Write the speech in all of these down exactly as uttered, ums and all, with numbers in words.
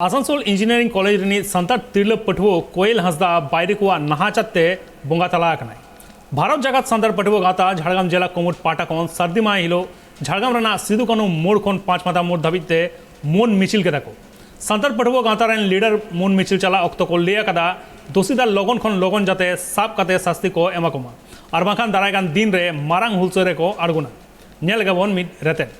Asansol engineering college ᱨᱤᱱᱤᱡ ᱥᱟᱱᱛᱟᱲ ᱛᱤᱨᱞᱟᱹ ᱯᱟᱹᱴᱷᱩᱣᱟᱹ ᱠᱳᱭᱮᱞ ᱦᱟᱸᱥᱫᱟ ᱵᱟᱭᱨᱤ ᱠᱚᱣᱟᱜ ᱱᱟᱦᱟᱪᱟᱨ ᱛᱮ ᱵᱚᱸᱜᱟ ᱛᱟᱞᱟ ᱟᱠᱟᱱᱟᱭ᱾ ᱵᱷᱟᱨᱚᱛ ᱡᱟᱠᱟᱛ ᱥᱟᱱᱛᱟᱲ ᱯᱟᱹᱴᱷᱩᱣᱟᱹ ᱜᱟᱶᱛᱟ ᱡᱷᱟᱲᱜᱨᱟᱢ ᱡᱮᱞᱟ ᱠᱩᱢᱩᱴ ᱯᱟᱦᱴᱟ ᱠᱷᱚᱱ ᱥᱟᱹᱨᱫᱤ ᱢᱟᱦᱟ ᱦᱤᱞᱳᱜ ᱡᱷᱟᱲᱜᱨᱟᱢ ᱨᱮᱱᱟᱜ ᱥᱤᱫᱩ ᱠᱟᱹᱱᱦᱩ ᱢᱳᱲ ᱠᱷᱚᱱ ᱯᱟᱸᱪ ᱢᱟᱛᱟ ᱢᱳᱲ ᱫᱷᱟᱹᱵᱤᱡ ᱛᱮ ᱢᱚᱱ ᱢᱤᱪᱷᱤᱞ ᱠᱮᱫᱟ ᱠᱚ᱾ ᱥᱟᱱᱛᱟᱲ ᱯᱟᱹᱴᱷᱩᱣᱟᱹ ᱜᱟᱶᱛᱟ ᱨᱮᱱ ᱞᱤᱰᱟᱨ ᱢᱚᱱ ᱢᱤᱪᱷᱤᱞ ᱪᱟᱞᱟᱜ ᱚᱠᱛᱚ ᱠᱚ ᱞᱟᱹᱭ ᱟᱠᱟᱫᱟ, ᱫᱳᱥᱤᱫᱟᱨ ᱞᱚᱜᱚᱱ ᱠᱷᱚᱱ ᱞᱚᱜᱚᱱ ᱡᱟᱛᱮ ᱥᱟᱵ ᱠᱟᱛᱮ ᱥᱟᱥᱛᱤ ᱠᱚ ᱮᱢᱟ ᱠᱚᱢᱟ, ᱟᱨ ᱵᱟᱝᱠᱷᱟᱱ ᱫᱟᱨᱟᱭ ᱠᱟᱱ ᱫᱤᱱ ᱨᱮ ᱢᱟᱨᱟᱝ ᱦᱩᱞᱥᱟᱹᱭ ᱨᱮᱠᱚ ᱟᱬᱜᱚᱱᱟ᱾ ᱧᱮᱞ ᱞᱮᱜᱟ ᱵᱚᱱ ᱢᱤᱫ ᱨᱮᱛᱮᱫ᱾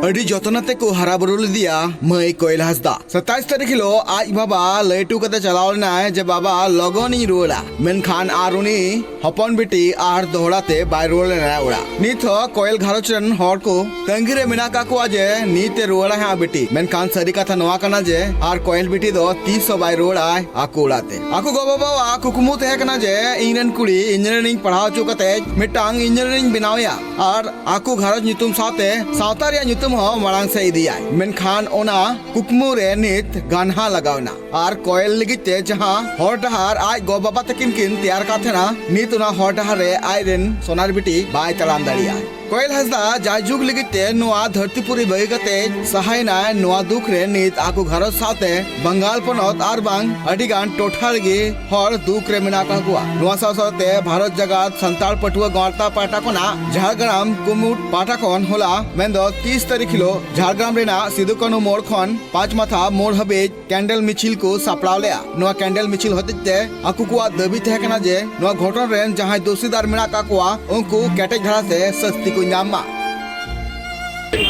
ᱟᱹᱰᱤ ᱡᱚᱛᱱᱚ ᱛᱮᱠᱚ ᱦᱟᱨᱟ ᱵᱩᱨᱩ ᱞᱮᱫᱮᱭᱟ ᱢᱟᱹᱭ ᱠᱳᱭᱮᱞ ᱦᱟᱸᱥᱫᱟ᱾ ᱥᱟᱛᱟᱭᱤᱥ ᱛᱟᱹᱨᱤᱠᱷ ᱦᱤᱞᱳᱜ ᱟᱡ ᱵᱟᱵᱟ ᱞᱟᱹᱭ ᱦᱚᱴᱚ ᱠᱟᱛᱮ ᱪᱟᱞᱟᱣ ᱞᱮᱱᱟᱭ ᱡᱮ, "ᱵᱟᱵᱟ, ᱞᱚᱜᱚᱱᱤᱧ ᱨᱩᱣᱟᱹᱲᱟ᱾" ᱢᱮᱱᱠᱷᱟᱱ ᱟᱨ ᱩᱱᱤ ᱦᱚᱯᱚᱱ ᱵᱤᱴᱤ ᱟᱨ ᱫᱚᱦᱲᱟ ᱛᱮ ᱵᱟᱭ ᱨᱩᱣᱟᱹᱲ ᱞᱮᱱᱟ ᱚᱲᱟᱜ᱾ ᱱᱤᱛ ᱦᱚᱸ ᱠᱳᱭᱮᱞ ᱜᱷᱟᱨᱚᱸᱡᱽ ᱨᱮᱱ ᱦᱚᱲ ᱠᱚ ᱛᱟᱺᱜᱤ ᱨᱮ ᱢᱮᱱᱟᱜ ᱠᱟᱜ ᱠᱚᱣᱟ ᱡᱮ ᱱᱤᱛ ᱮ ᱨᱩᱣᱟᱹᱲᱟ ᱦᱟᱸᱜ ᱵᱤᱴᱤ᱾ ᱢᱮᱱᱠᱷᱟᱱ ᱥᱟᱹᱨᱤ ᱠᱟᱛᱷᱟ ᱱᱚᱣᱟ ᱠᱟᱱᱟ ᱡᱮ ᱟᱨ ᱠᱳᱭᱮᱞ ᱵᱤᱴᱤ ᱫᱚ ᱛᱤᱥ ᱦᱚᱸ ᱵᱟᱭ ᱨᱩᱣᱟᱹᱲᱟᱭ ᱟᱠᱚ ᱚᱲᱟᱜ ᱛᱮ᱾ ᱟᱠᱚ ᱜᱚ-ᱵᱟᱵᱟᱣᱟᱜ ᱠᱩᱠᱢᱩ ᱛᱟᱦᱮᱸ ᱠᱟᱱᱟ ᱡᱮ ᱤᱧ ᱨᱮᱱ ᱠᱩᱲᱤ ᱤᱧᱡᱤᱱᱤᱭᱟᱨᱤᱝ ᱯᱟᱲᱦᱟᱣ ᱦᱚᱪᱚ ᱠᱟᱛᱮ ᱢᱤᱫᱴᱟᱝ ᱤᱧᱡᱤᱱᱤᱭᱟᱨᱤᱝ ᱵᱮᱱᱟᱣᱮᱭᱟ ᱟᱨ ᱟᱠᱚ ᱜᱷᱟᱨᱚᱸᱡᱽ ᱧᱩᱛᱩᱢ ᱥᱟᱶᱛᱮ ᱥᱟᱶᱛᱟ ᱨᱮᱭᱟᱜ ᱧᱩᱛᱩᱢ ᱦᱚᱸ ᱢᱟᱲᱟᱝ ᱥᱮᱫ ᱤᱫᱤᱭᱟᱭ᱾ ᱢᱮᱱᱠᱷᱟᱱ ᱚᱱᱟ ᱠᱩᱠᱢᱩ ᱨᱮ ᱱᱤᱛ ᱜᱟᱱᱦᱟ ᱞᱟᱜᱟᱣ ᱮᱱᱟ᱾ ᱟᱨ ᱠᱳᱭᱮᱞ ᱞᱟᱹᱜᱤᱫ ᱛᱮ ᱡᱟᱦᱟᱸ ᱦᱚᱨ ᱰᱟᱦᱟᱨ ᱟᱡ ᱜᱚ ᱵᱟᱵᱟ ᱛᱟᱹᱠᱤᱱ ᱠᱤᱱ ᱛᱮᱭᱟᱨ ᱠᱟᱫ ᱛᱟᱦᱮᱱᱟ, ᱱᱤᱛ ᱚᱱᱟ ᱦᱚᱨ ᱰᱟᱦᱟᱨ ᱨᱮ ᱟᱡ ᱨᱮᱱ ᱥᱚᱱᱟᱨ ᱵᱤᱴᱤ ᱵᱟᱭ ᱛᱟᱲᱟᱢ ᱫᱟᱲᱮᱭᱟᱜᱼᱟ᱾ ᱠᱳᱭᱮᱞ ᱦᱟᱸᱥᱫᱟ ᱡᱟᱭᱡᱩᱜᱽ ᱞᱟᱹᱜᱤᱫ ᱛᱮ ᱱᱚᱣᱟ ᱫᱷᱟᱹᱨᱛᱤ ᱯᱩᱨᱤ ᱵᱟᱹᱜᱤ ᱠᱟᱛᱮ ᱥᱟᱦᱟᱭᱮᱱᱟᱭ᱾ ᱱᱚᱣᱟ ᱫᱩᱠ ᱨᱮ ᱱᱤᱛ ᱟᱠᱚ ᱜᱷᱟᱨᱚᱸᱡᱽ ᱥᱟᱶᱛᱮ ᱵᱟᱝᱜᱟᱞ ᱯᱚᱱᱚᱛ ᱟᱨ ᱵᱟᱝ ᱟᱹᱰᱤ ᱜᱟᱱ ᱴᱚᱴᱷᱟ ᱨᱮᱜᱮ ᱦᱚᱲ ᱫᱩᱠ ᱨᱮ ᱢᱮᱱᱟᱜ ᱟᱠᱟᱫ ᱠᱚᱣᱟ᱾ ᱱᱚᱣᱟ ᱥᱟᱶ ᱥᱟᱶᱛᱮ ᱵᱷᱟᱨᱚᱛ ᱡᱟᱠᱟᱛ ᱥᱟᱱᱛᱟᱲ ᱯᱟᱹᱴᱷᱩᱣᱟᱹ ᱜᱟᱶᱛᱟ ᱯᱟᱦᱴᱟ ᱠᱷᱚᱱᱟᱜ ᱡᱷᱟᱲᱜᱨᱟᱢ ᱠᱩᱢᱩᱴ ᱯᱟᱦᱴᱟ ᱠᱷᱚᱱ ᱦᱚᱞᱟ ᱢᱮᱱᱫᱚ ᱛᱤᱥ ᱛᱟᱹᱨᱤᱠᱷ ᱦᱤᱞᱳᱜ ᱡᱷᱟᱲᱜᱨᱟᱢ ᱨᱮᱱᱟᱜ ᱥᱤᱫᱩ ᱠᱟᱹᱱᱦᱩ ᱢᱳᱲ ᱠᱷᱚᱱ ᱯᱟᱸᱪ ᱢᱟᱛᱷᱟ ᱢᱳᱲ ᱦᱟᱹᱵᱤᱡ ᱠᱮᱱᱰᱮᱞ ᱢᱤᱪᱷᱤᱞ ᱠᱚ ᱥᱟᱯᱲᱟᱣ ᱞᱮᱫᱼᱟ᱾ ᱱᱚᱣᱟ ᱠᱮᱱᱰᱮᱞ ᱢᱤᱪᱷᱤᱞ ᱦᱚᱛᱮᱡ ᱛᱮ ᱟᱠᱚ ᱠᱚᱣᱟᱜ ᱫᱟᱹᱵᱤ ᱛᱟᱦᱮᱸ ᱠᱟᱱᱟ ᱡᱮ ᱱᱚᱣᱟ ᱜᱷᱚᱴᱚᱱ ᱨᱮᱱ ᱡᱟᱦᱟᱸᱭ ᱫᱳᱥᱤᱫᱟᱨ ᱢᱮᱱᱟᱜ ᱟᱠᱟᱫ ᱠᱚᱣᱟ, ᱩᱱᱠᱩ ᱠᱮᱴᱮᱡ ᱫᱷᱟᱨᱟ ᱛᱮ ᱥᱟᱹᱥᱛᱤ ᱠᱚ ᱧᱟᱢ ᱢᱟ᱾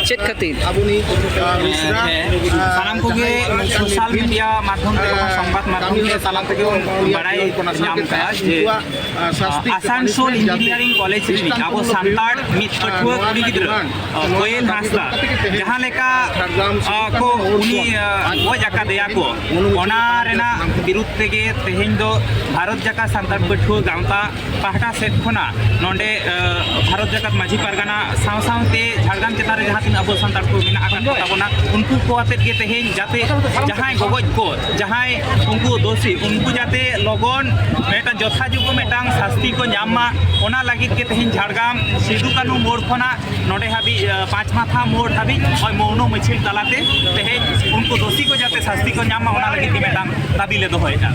ᱪᱮᱫ ᱠᱷᱟᱹᱛᱤᱨ? ᱟᱵᱚ ᱱᱤᱛ, ᱟᱸ, ᱢᱤᱥᱨᱟ, ᱦᱮᱸ, ᱟᱸ, ᱥᱟᱱᱟᱢ ᱠᱚᱜᱮ ᱡᱟᱦᱟᱸᱭ ᱥᱳᱥᱟᱞ ᱢᱤᱰᱤᱭᱟ ᱢᱟᱫᱽᱫᱷᱚᱢ ᱛᱮ, ᱟᱸ, ᱥᱚᱝᱵᱟᱫ ᱢᱟᱫᱽᱫᱷᱚᱢ ᱛᱮ ᱥᱟᱱᱟᱢ ᱠᱚᱜᱮ ᱵᱚᱱ ᱵᱟᱲᱟᱭ ᱧᱟᱢ ᱠᱟᱜᱼᱟ ᱡᱮ, ᱩᱱᱠᱩᱣᱟᱜ, ᱟᱸ, ᱥᱟᱥᱛᱤ ᱟᱥᱟᱱᱥᱳᱞ ᱤᱧᱡᱤᱱᱤᱭᱟᱨᱤᱝ ᱠᱚᱞᱮᱡᱽ ᱨᱤᱱᱤᱡ ᱟᱵᱚ ᱥᱟᱱᱛᱟᱲ ᱢᱤᱫ ᱯᱟᱹᱴᱷᱩᱣᱟᱹ ᱠᱩᱲᱤ ᱜᱤᱫᱽᱨᱟᱹ, ᱟᱸ, ᱠᱳᱭᱮᱞ ᱦᱟᱸᱥᱫᱟ ᱡᱟᱦᱟᱸ ᱞᱮᱠᱟ, ᱟᱸ, ᱠᱚ ᱩᱱᱤ, ᱟᱸ, ᱜᱚᱡ ᱟᱠᱟᱫᱮᱭᱟ ᱠᱚ, ᱚᱱᱟ ᱨᱮᱱᱟᱜ ᱵᱤᱨᱩᱫᱷ ᱛᱮᱜᱮ ᱛᱮᱦᱮᱧ ᱫᱚ ᱵᱷᱟᱨᱚᱛ ᱡᱟᱠᱟᱛ ᱥᱟᱱᱛᱟᱲ ᱯᱟᱹᱴᱷᱩᱣᱟᱹ ᱜᱟᱶᱛᱟ ᱯᱟᱦᱴᱟ ᱥᱮᱫ ᱠᱷᱚᱱᱟᱜ ᱱᱚᱰᱮ, ᱟᱸ, ᱵᱷᱟᱨᱚᱛ ᱡᱟᱠᱟᱛ ᱢᱟᱹᱡᱷᱤ ᱯᱟᱨᱜᱟᱱᱟ ᱥᱟᱶ ᱥᱟᱶᱛᱮ ᱡᱷᱟᱲᱜᱨᱟᱢ ᱪᱮᱛᱟᱱ ᱨᱮ ᱡᱟᱦᱟᱸ ᱛᱤᱱᱟᱹᱜ ᱟᱵᱚ ᱥᱟᱱᱛᱟᱲ ᱠᱚ ᱢᱮᱱᱟᱜ ᱟᱠᱟᱫ ᱠᱚ ᱛᱟᱵᱚᱱᱟ, ᱩᱱᱠᱩ ᱠᱚ ᱟᱛᱮᱫ ᱜᱮ ᱛᱮᱦᱮᱧ ᱡᱟᱛᱮ ᱡᱟᱦᱟᱸᱭ ᱜᱚᱜᱚᱡ ᱠᱚ, ᱡᱟᱦᱟᱸᱭ ᱩᱱᱠᱩ ᱫᱳᱥᱤ, ᱩᱱᱠᱩ ᱡᱟᱛᱮ ᱞᱚᱜᱚᱱ ᱢᱤᱫᱴᱟᱝ ᱡᱚᱛᱷᱟᱡᱳᱜᱽᱜᱚ ᱢᱤᱫᱴᱟᱝ ᱥᱟᱥᱛᱤ ᱠᱚ ᱧᱟᱢ ᱢᱟ, ᱚᱱᱟ ᱞᱟᱹᱜᱤᱫ ᱜᱮ ᱛᱮᱦᱮᱧ ᱡᱷᱟᱲᱜᱨᱟᱢ ᱥᱤᱫᱩ ᱠᱟᱹᱱᱦᱩ ᱢᱳᱲ ᱠᱷᱚᱱᱟᱜ ᱱᱚᱰᱮ ᱦᱟᱹᱵᱤᱡ, ᱟᱸ, ᱯᱟᱸᱪ ᱢᱟᱛᱷᱟ ᱢᱳᱲ ᱦᱟᱹᱵᱤᱡ ᱱᱚᱜᱼᱚᱭ ᱢᱳᱣᱱᱚ ᱢᱤᱪᱷᱤᱞ ᱛᱟᱞᱟᱛᱮ ᱛᱮᱦᱮᱧ ᱩᱱᱠᱩ ᱫᱳᱥᱤ ᱠᱚ ᱡᱟᱛᱮ ᱥᱟᱥᱛᱤ ᱠᱚ ᱧᱟᱢ ᱢᱟ, ᱚᱱᱟ ᱞᱟᱹᱜᱤᱫ ᱜᱮ ᱢᱤᱫᱴᱟᱝ ᱫᱟᱹᱵᱤ ᱞᱮ ᱫᱚᱦᱚᱭᱮᱫᱟ᱾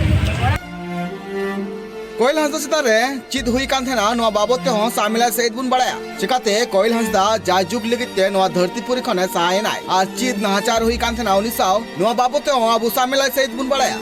ᱠᱳᱭᱮᱞ ᱦᱟᱸᱥᱫᱟ ᱪᱮᱛᱟᱱ ᱨᱮ ᱪᱮᱫ ᱦᱩᱭ ᱠᱟᱱ ᱛᱟᱦᱮᱱᱟ, ᱱᱚᱣᱟ ᱵᱟᱵᱚᱛ ᱛᱮᱦᱚᱸ ᱥᱟᱢᱤᱞᱟᱭ ᱥᱟᱹᱦᱤᱡ ᱵᱚᱱ ᱵᱟᱲᱟᱭᱟ᱾ ᱪᱤᱠᱟᱛᱮ ᱠᱳᱭᱮᱞ ᱦᱟᱸᱥᱫᱟ ᱡᱟᱭᱡᱩᱜᱽ ᱞᱟᱹᱜᱤᱫ ᱛᱮ ᱱᱚᱣᱟ ᱫᱷᱟᱹᱨᱛᱤ ᱯᱩᱨᱤ ᱠᱷᱚᱱᱮ ᱥᱟᱦᱟᱭᱮᱱᱟᱭ ᱟᱨ ᱪᱮᱫ ᱱᱟᱦᱟᱪᱟᱨ ᱦᱩᱭ ᱠᱟᱱ ᱛᱟᱦᱮᱱᱟ ᱩᱱᱤ ᱥᱟᱶ, ᱱᱚᱣᱟ ᱵᱟᱵᱚᱛ ᱛᱮᱦᱚᱸ ᱟᱵᱚ ᱥᱟᱢᱤᱞᱟᱭ ᱥᱟᱹᱦᱤᱡ ᱵᱚᱱ ᱵᱟᱲᱟᱭᱟ᱾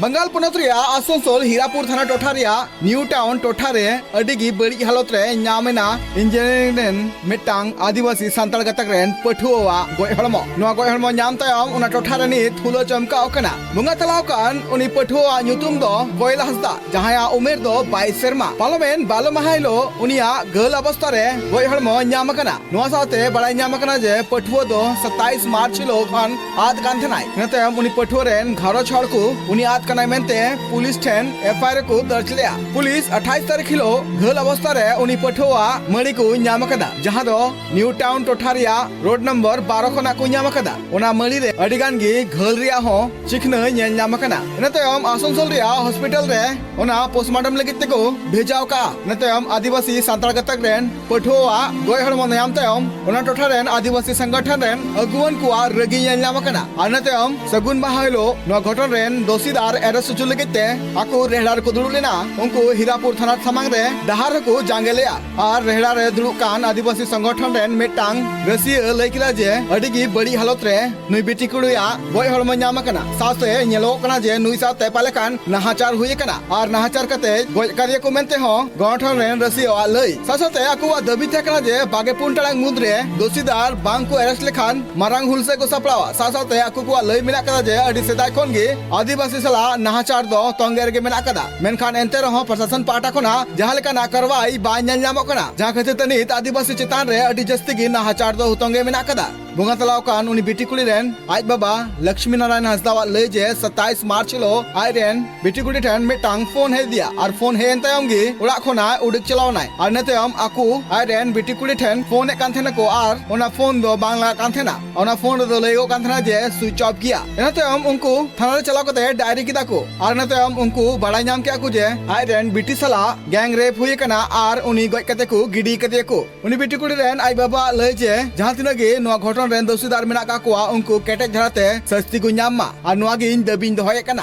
ᱵᱟᱝᱜᱟᱞ ᱯᱚᱱᱚᱛ ᱨᱮᱭᱟᱜ ᱟᱥᱟᱱᱥᱳᱞ ᱦᱤᱨᱟᱯᱩᱨ ᱛᱷᱟᱱᱟ ᱴᱚᱴᱷᱟ ᱨᱮᱭᱟᱜ ᱱᱤᱭᱩ ᱴᱟᱣᱩᱱ ᱴᱚᱴᱷᱟ ᱨᱮ ᱟᱹᱰᱤ ᱜᱮ ᱵᱟᱹᱲᱤᱡ ᱦᱟᱞᱚᱛ ᱨᱮ ᱧᱟᱢ ᱮᱱᱟ ᱤᱧᱡᱤᱱᱤᱭᱟᱨᱤᱝ ᱨᱮᱱ ᱢᱤᱫᱴᱟᱝ ᱟᱹᱫᱤᱵᱟᱹᱥᱤ ᱥᱟᱱᱛᱟᱲ ᱜᱟᱛᱟᱠ ᱨᱮᱱ ᱯᱟᱹᱴᱷᱩᱣᱟᱹᱣᱟᱜ ᱜᱚᱡ ᱦᱚᱲᱢᱚ᱾ ᱱᱚᱣᱟ ᱜᱚᱡ ᱦᱚᱲᱢᱚ ᱧᱟᱢ ᱛᱟᱭᱚᱢ ᱚᱱᱟ ᱴᱚᱴᱷᱟ ᱨᱮ ᱱᱤᱛ ᱦᱩᱞᱟᱹ ᱪᱚᱢᱠᱟᱣ ᱟᱠᱟᱱᱟ᱾ ᱵᱚᱸᱜᱟ ᱛᱟᱞᱟᱣ ᱟᱠᱟᱱ ᱩᱱᱤ ᱯᱟᱹᱴᱷᱩᱣᱟᱹᱣᱟᱜ ᱧᱩᱛᱩᱢ ᱫᱚ ᱠᱳᱭᱮᱞ ᱦᱟᱸᱥᱫᱟ, ᱡᱟᱦᱟᱸᱭᱟᱜ ᱩᱢᱮᱨ ᱫᱚ ᱵᱟᱭᱤᱥ ᱥᱮᱨᱢᱟ᱾ ᱯᱟᱨᱚᱢᱮᱱ ᱵᱟᱞᱚ ᱢᱟᱦᱟ ᱦᱤᱞᱳᱜ ᱩᱱᱤᱭᱟᱜ ᱜᱷᱟᱹᱞ ᱚᱵᱚᱥᱛᱟ ᱨᱮ ᱜᱚᱡ ᱦᱚᱲᱢᱚ ᱧᱟᱢ ᱟᱠᱟᱱᱟ᱾ ᱱᱚᱣᱟ ᱥᱟᱶᱛᱮ ᱵᱟᱲᱟᱭ ᱧᱟᱢ ᱟᱠᱟᱱᱟ ᱡᱮ ᱯᱟᱹᱴᱷᱩᱣᱟᱹ ᱫᱚ ᱥᱟᱛᱟᱭᱤᱥ ᱢᱟᱨᱪ ᱦᱤᱞᱳᱜ ᱠᱷᱚᱱ ᱟᱫ ᱠᱟᱱ ᱛᱟᱦᱮᱱᱟᱭ᱾ ᱤᱱᱟᱹ ᱛᱟᱭᱚᱢ ᱩᱱᱤ ᱯᱟᱹᱴᱷᱩᱣᱟᱹ ᱨᱮᱱ ᱜᱷᱟᱨᱚᱸᱡᱽ ᱦᱚᱲ ᱠᱚ ᱩᱱᱤ ᱟᱫ ᱠᱟᱱᱟᱭ ᱢᱮᱱᱛᱮ ᱯᱩᱞᱤᱥ ᱴᱷᱮᱱ ᱮᱯᱷ ᱟᱭ ᱟᱨ ᱨᱮᱠᱚ ᱫᱚᱨᱡᱽ ᱞᱮᱫᱼᱟ᱾ ᱯᱩᱞᱤᱥ ᱟᱴᱷᱟᱭᱤᱥ ᱛᱟᱹᱨᱤᱠᱷ ᱦᱤᱞᱳᱜ ᱜᱷᱟᱹᱞ ᱚᱵᱚᱥᱛᱟ ᱨᱮ ᱩᱱᱤ ᱯᱟᱹᱴᱷᱩᱣᱟᱹᱣᱟᱜ ᱢᱟᱹᱲᱤ ᱠᱚ ᱧᱟᱢ ᱟᱠᱟᱫᱟ, ᱡᱟᱦᱟᱸ ᱫᱚ ᱱᱤᱭᱩ ᱴᱟᱣᱩᱱ ᱴᱚᱴᱷᱟ ᱨᱮᱭᱟᱜ ᱨᱳᱰ ᱱᱚᱢᱵᱚᱨ ᱵᱟᱨᱚ ᱠᱷᱚᱱᱟᱜ ᱠᱚ ᱧᱟᱢ ᱟᱠᱟᱫᱟ᱾ ᱚᱱᱟ ᱢᱟᱹᱲᱤ ᱨᱮ ᱟᱹᱰᱤ ᱜᱟᱱ ᱜᱮ ᱜᱷᱟᱹᱞ ᱨᱮᱭᱟᱜ ᱦᱚᱸ ᱪᱤᱠᱷᱱᱟᱹ ᱧᱮᱞ ᱧᱟᱢ ᱟᱠᱟᱱᱟ᱾ ᱤᱱᱟᱹ ᱛᱟᱭᱚᱢ ᱟᱥᱟᱱᱥᱳᱞ ᱨᱮᱭᱟᱜ ᱦᱚᱥᱯᱤᱴᱟᱞ ᱨᱮ ᱚᱱᱟ ᱯᱳᱥᱴᱢᱚᱨᱴᱮᱢ ᱞᱟᱹᱜᱤᱫ ᱛᱮᱠᱚ ᱵᱷᱮᱡᱟᱣ ᱠᱟᱜᱼᱟ᱾ ᱤᱱᱟᱹ ᱛᱟᱭᱚᱢ ᱟᱹᱫᱤᱵᱟᱹᱥᱤ ᱥᱟᱱᱛᱟᱲ ᱜᱟᱛᱟᱠ ᱨᱮᱱ ᱯᱟᱹᱴᱷᱩᱣᱟᱹᱣᱟᱜ ᱜᱚᱡ ᱦᱚᱲᱢᱚ ᱧᱟᱢ ᱛᱟᱭᱚᱢ ᱚᱱᱟ ᱴᱚᱴᱷᱟ ᱨᱮᱱ ᱟᱹᱫᱤᱵᱟᱹᱥᱤ ᱥᱚᱝᱜᱚᱴᱷᱚᱱ ᱨᱮᱱ ᱟᱹᱜᱩᱣᱟᱹᱱ ᱠᱚᱣᱟᱜ ᱨᱟᱹᱜᱤ ᱧᱮᱞ ᱧᱟᱢ ᱟᱠᱟᱱᱟ᱾ ᱟᱨ ᱤᱱᱟᱹ ᱛᱟᱭᱚᱢ ᱥᱟᱹᱜᱩᱱ ᱢᱟᱦᱟ ᱦᱤᱞᱳᱜ ᱱᱚᱣᱟ ᱜᱷᱚᱴᱚᱱ ᱨᱮᱱ ᱫᱳᱥᱤ ᱫᱟᱨ ᱮᱨᱮᱥᱴ ᱦᱚᱪᱚ ᱞᱟᱹᱜᱤᱫ ᱛᱮ ᱟᱠᱚ ᱨᱮᱦᱲᱟ ᱨᱮᱠᱚ ᱫᱩᱲᱩᱵ ᱞᱮᱱᱟ᱾ ᱩᱱᱠᱩ ᱦᱤᱨᱟᱯᱩᱨ ᱛᱷᱟᱱᱟ ᱥᱟᱢᱟᱝ ᱨᱮ ᱰᱟᱦᱟᱨ ᱨᱮᱠᱚ ᱡᱟᱸᱜᱮ ᱞᱮᱫᱼᱟ᱾ ᱟᱨ ᱨᱮᱦᱲᱟ ᱨᱮ ᱫᱩᱲᱩᱵ ᱠᱟᱱ ᱟᱹᱫᱤᱵᱟᱹᱥᱤ ᱥᱚᱝᱜᱚᱴᱷᱚᱱ ᱨᱮᱱ ᱢᱤᱫᱴᱟᱝ ᱨᱟᱹᱥᱤᱭᱟᱹ ᱞᱟᱹᱭ ᱠᱮᱫᱟ ᱡᱮ ᱟᱹᱰᱤ ᱜᱮ ᱵᱟᱹᱲᱤᱡ ᱦᱟᱞᱚᱛ ᱨᱮ ᱱᱩᱭ ᱵᱤᱴᱤ ᱠᱩᱲᱤᱭᱟᱜ ᱜᱚᱡ ᱦᱚᱲᱢᱚ ᱧᱟᱢ ᱟᱠᱟᱱᱟ᱾ ᱥᱟᱶᱛᱮ ᱧᱮᱞᱚᱜᱚᱜ ᱠᱟᱱᱟ ᱡᱮ ᱱᱩᱭ ᱥᱟᱶᱛᱮ ᱯᱟᱞᱮ ᱠᱷᱟᱱ ᱱᱟᱦᱟᱪᱟᱨ ᱦᱩᱭ ᱟᱠᱟᱱᱟ ᱟᱨ ᱱᱟᱦᱟᱪᱟᱨ ᱠᱟᱛᱮ ᱜᱚᱡ ᱠᱟᱫᱮᱭᱟᱠᱚ ᱢᱮᱱᱛᱮ ᱦᱚᱸ ᱜᱚᱱᱚᱴᱷᱚᱱ ᱨᱮᱱ ᱨᱟᱹᱥᱤᱭᱟᱹᱣᱟᱜ ᱞᱟᱹᱭ᱾ ᱥᱟᱶ ᱥᱟᱶᱛᱮ ᱟᱠᱚᱣᱟᱜ ᱫᱟᱹᱵᱤ ᱛᱟᱦᱮᱸ ᱠᱟᱱᱟ ᱡᱮ ᱵᱟᱜᱮ ᱯᱩᱱ ᱴᱟᱲᱟᱝ ᱢᱩᱫᱽ ᱨᱮ ᱫᱳᱥᱤᱫᱟᱨ ᱵᱟᱝ ᱠᱚ ᱮᱨᱮᱥᱴ ᱞᱮᱠᱷᱟᱱ ᱢᱟᱨᱟᱝ ᱦᱩᱞᱥᱟᱹᱭ ᱠᱚ ᱥᱟᱯᱲᱟᱣᱟ᱾ ᱥᱟᱶ ᱥᱟᱶᱛᱮ ᱟᱠᱚ ᱠᱚᱣᱟᱜ ᱞᱟᱹᱭ ᱢᱮᱱᱟᱜ ᱠᱟᱫᱟ ᱡᱮ ᱟᱹᱰᱤ ᱥᱮᱫᱟᱭ ᱠᱷᱚᱱ ᱜᱮ ᱟᱹᱫᱤᱵᱟᱹᱥᱤ ᱥᱟᱞᱟᱜ ᱱᱟᱦᱟᱪᱟᱨ ᱫᱚ ᱛᱚᱸᱜᱮ ᱨᱮᱜᱮ ᱢᱮᱱᱟᱜ ᱠᱟᱫᱟ, ᱢᱮᱱᱠᱷᱟᱱ ᱮᱱᱛᱮ ᱨᱮᱦᱚᱸ ᱯᱨᱚᱥᱟᱥᱚᱱ ᱯᱟᱦᱴᱟ ᱠᱷᱚᱱᱟᱜ ᱡᱟᱦᱟᱸ ᱞᱮᱠᱟᱱᱟᱜ ᱠᱟᱨᱣᱟᱭ ᱵᱟᱭ ᱧᱮᱞ ᱧᱟᱢᱚᱜ ᱠᱟᱱᱟ, ᱡᱟᱦᱟᱸ ᱠᱷᱟᱹᱛᱤᱨ ᱛᱮ ᱱᱤᱛ ᱟᱹᱫᱤᱵᱟᱹᱥᱤ ᱪᱮᱛᱟᱱ ᱨᱮ ᱟᱹᱰᱤ ᱡᱟᱹᱥᱛᱤ ᱜᱮ ᱱᱟᱦᱟᱪᱟᱨ ᱫᱚ ᱛᱚᱸᱜᱮ ᱢᱮᱱᱟᱜ ᱠᱟᱫᱟ᱾ ᱵᱚᱸᱜᱟ ᱛᱟᱞᱟᱣ ᱟᱠᱟᱱ ᱩᱱᱤ ᱵᱤᱴᱤ ᱠᱩᱲᱤ ᱨᱮᱱ ᱟᱡ ᱵᱟᱵᱟ ᱞᱚᱠᱥᱢᱤ ᱱᱟᱨᱟᱭᱚᱱ ᱦᱟᱸᱥᱫᱟᱣᱟᱜ ᱞᱟᱹᱭ ᱡᱮ ᱥᱟᱛᱟᱭᱤᱥ ᱢᱟᱨᱪ ᱦᱤᱞᱳᱜ ᱟᱡ ᱨᱮᱱ ᱵᱤᱴᱤ ᱠᱩᱲᱤ ᱴᱷᱮᱱ ᱢᱤᱫᱴᱟᱝ ᱯᱷᱳᱱ ᱦᱮᱡ ᱟᱫᱮᱭᱟ ᱟᱨ ᱯᱷᱳᱱ ᱦᱮᱡ ᱮᱱ ᱛᱟᱭᱚᱢ ᱜᱮ ᱚᱲᱟᱜ ᱠᱷᱚᱱᱟᱜ ᱩᱰᱩᱠ ᱪᱟᱞᱟᱣ ᱮᱱᱟᱭ᱾ ᱟᱨ ᱤᱱᱟᱹ ᱛᱟᱭᱚᱢ ᱟᱠᱚ ᱟᱡ ᱨᱮᱱ ᱵᱤᱴᱤ ᱠᱩᱲᱤ ᱴᱷᱮᱱ ᱯᱷᱳᱱ ᱮᱫ ᱠᱟᱱ ᱛᱟᱦᱮᱱᱟᱠᱚ ᱟᱨ ᱚᱱᱟ ᱯᱷᱳᱱ ᱫᱚ ᱵᱟᱝ ᱞᱟᱜᱟᱜ ᱠᱟᱱ ᱛᱟᱦᱮᱱᱟ᱾ ᱚᱱᱟ ᱯᱷᱳᱱ ᱨᱮᱫᱚ ᱞᱟᱹᱭᱚᱜ ᱠᱟᱱ ᱛᱟᱦᱮᱱᱟ ᱡᱮ ᱥᱩᱭᱤᱪ ᱚᱯᱷ ᱜᱮᱭᱟ᱾ ᱤᱱᱟᱹ ᱛᱟᱭᱚᱢ ᱩᱱᱠᱩ ᱛᱷᱟᱱᱟ ᱨᱮ ᱪᱟᱞᱟᱣ ᱠᱟᱛᱮ ᱰᱟᱭᱨᱤ ᱠᱮᱫᱟ ᱠᱚ ᱟᱨ ᱤᱱᱟᱹ ᱛᱟᱭᱚᱢ ᱩᱱᱠᱩ ᱵᱟᱲᱟᱭ ᱧᱟᱢ ᱠᱮᱫᱟ ᱠᱚ ᱡᱮ ᱟᱡ ᱨᱮᱱ ᱵᱤᱴᱤ ᱥᱟᱞᱟᱜ ᱜᱮᱝ ᱨᱮᱯ ᱦᱩᱭ ᱟᱠᱟᱱᱟ ᱟᱨ ᱩᱱᱤ ᱜᱚᱡ ᱠᱟᱛᱮ ᱠᱚ ᱜᱤᱰᱤ ᱠᱟᱫᱮᱭᱟ ᱠᱚ᱾ ᱩᱱᱤ ᱵᱤᱴᱤ ᱠᱩᱲᱤ ᱨᱮᱱ ᱟᱡ ᱵᱟᱵᱟᱣᱟᱜ ᱞᱟᱹᱭ ᱡᱮ ᱡᱟᱦᱟᱸ ᱛᱤᱱᱟᱹᱜ ᱜᱮ ᱱᱚᱣᱟ ᱜᱷᱚᱴᱚᱱ ᱨᱮᱱ ᱫᱳᱥᱤᱫᱟᱨ ᱢᱮᱱᱟᱜ ᱠᱟᱜ ᱠᱚᱣᱟ, ᱩᱱᱠᱩ ᱠᱮᱴᱮᱡ ᱫᱷᱟᱨᱟᱛᱮ ᱥᱟᱹᱥᱛᱤ ᱠᱚ ᱧᱟᱢ ᱢᱟ, ᱟᱨ ᱱᱚᱣᱟ ᱜᱮ ᱤᱧ ᱫᱟᱹᱵᱤᱧ ᱫᱚᱦᱚᱭᱮᱫ ᱠᱟᱱᱟ᱾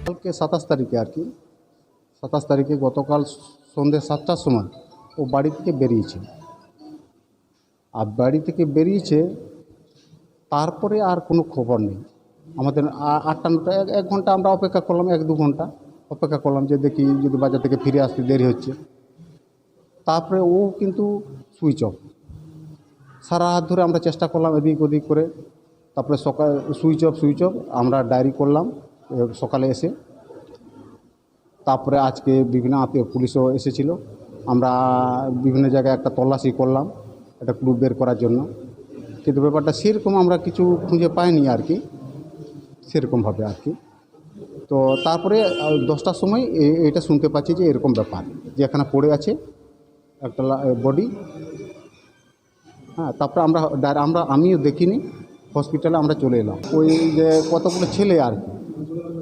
কালকে সাতাশ তারিখে আর কি, সাতাশ তারিখে গতকাল সন্ধ্যে সাতটার সময় ও বাড়ি থেকে বেরিয়েছে। আর বাড়ি থেকে বেরিয়েছে, তারপরে আর কোনো খবর নেই। আমাদের আ-, আটটা নটা, এক, এক ঘন্টা আমরা অপেক্ষা করলাম, এক দু ঘন্টা অপেক্ষা করলাম যে দেখি যদি বাজার থেকে ফিরে আসতে দেরি হচ্ছে। তারপরে ও কিন্তু সুইচ অফ। সারা রাত ধরে আমরা চেষ্টা করলাম এদিক ওদিক করে, তারপরে সকাল সুইচ অফ, সুইচ অফ। আমরা ডায়েরি করলাম এ, সকালে এসে। তারপরে আজকে বিভিন্ন আত্মীয় পুলিশও এসেছিল। আমরা বিভিন্ন জায়গায় একটা তল্লাশি করলাম একটা ক্লু বের করার জন্য, কিন্তু ব্যাপারটা সেরকম আমরা কিছু খুঁজে পাইনি আর কি, সেরকমভাবে আর কি। তো তারপরে আহ, দশটার সময় এ- এটা শুনতে পাচ্ছি যে এরকম ব্যাপার, যে এখানে পড়ে আছে একটা বডি। হ্যাঁ, তারপরে আমরা ডাই- আমরা আমিও দেখিনি, হসপিটালে আমরা চলে এলাম। ওই যে কতগুলো ছেলে আর কি,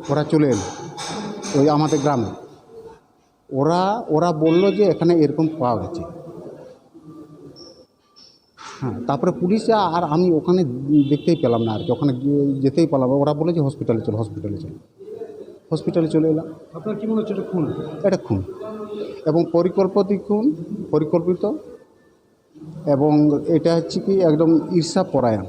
ওরা চলে এলো ওই আমাদের গ্রামে। ওরা ওরা বললো যে এখানে এরকম পাওয়া গেছে। হ্যাঁ, তারপরে পুলিশ আর আমি ওখানে দেখতেই পেলাম না আর কি, ওখানে গিয়ে যেতেই পারলাম না। ওরা বলে যে হসপিটালে চলো, হসপিটালে চলো। হসপিটালে চলে এলাম। আপনার কি মনে হচ্ছে এটা খুন? এটা খুন এবং পরিকল্পিত খুন, পরিকল্পিত। এবং এটা হচ্ছে কি একদম ঈর্ষাপরায়ণ,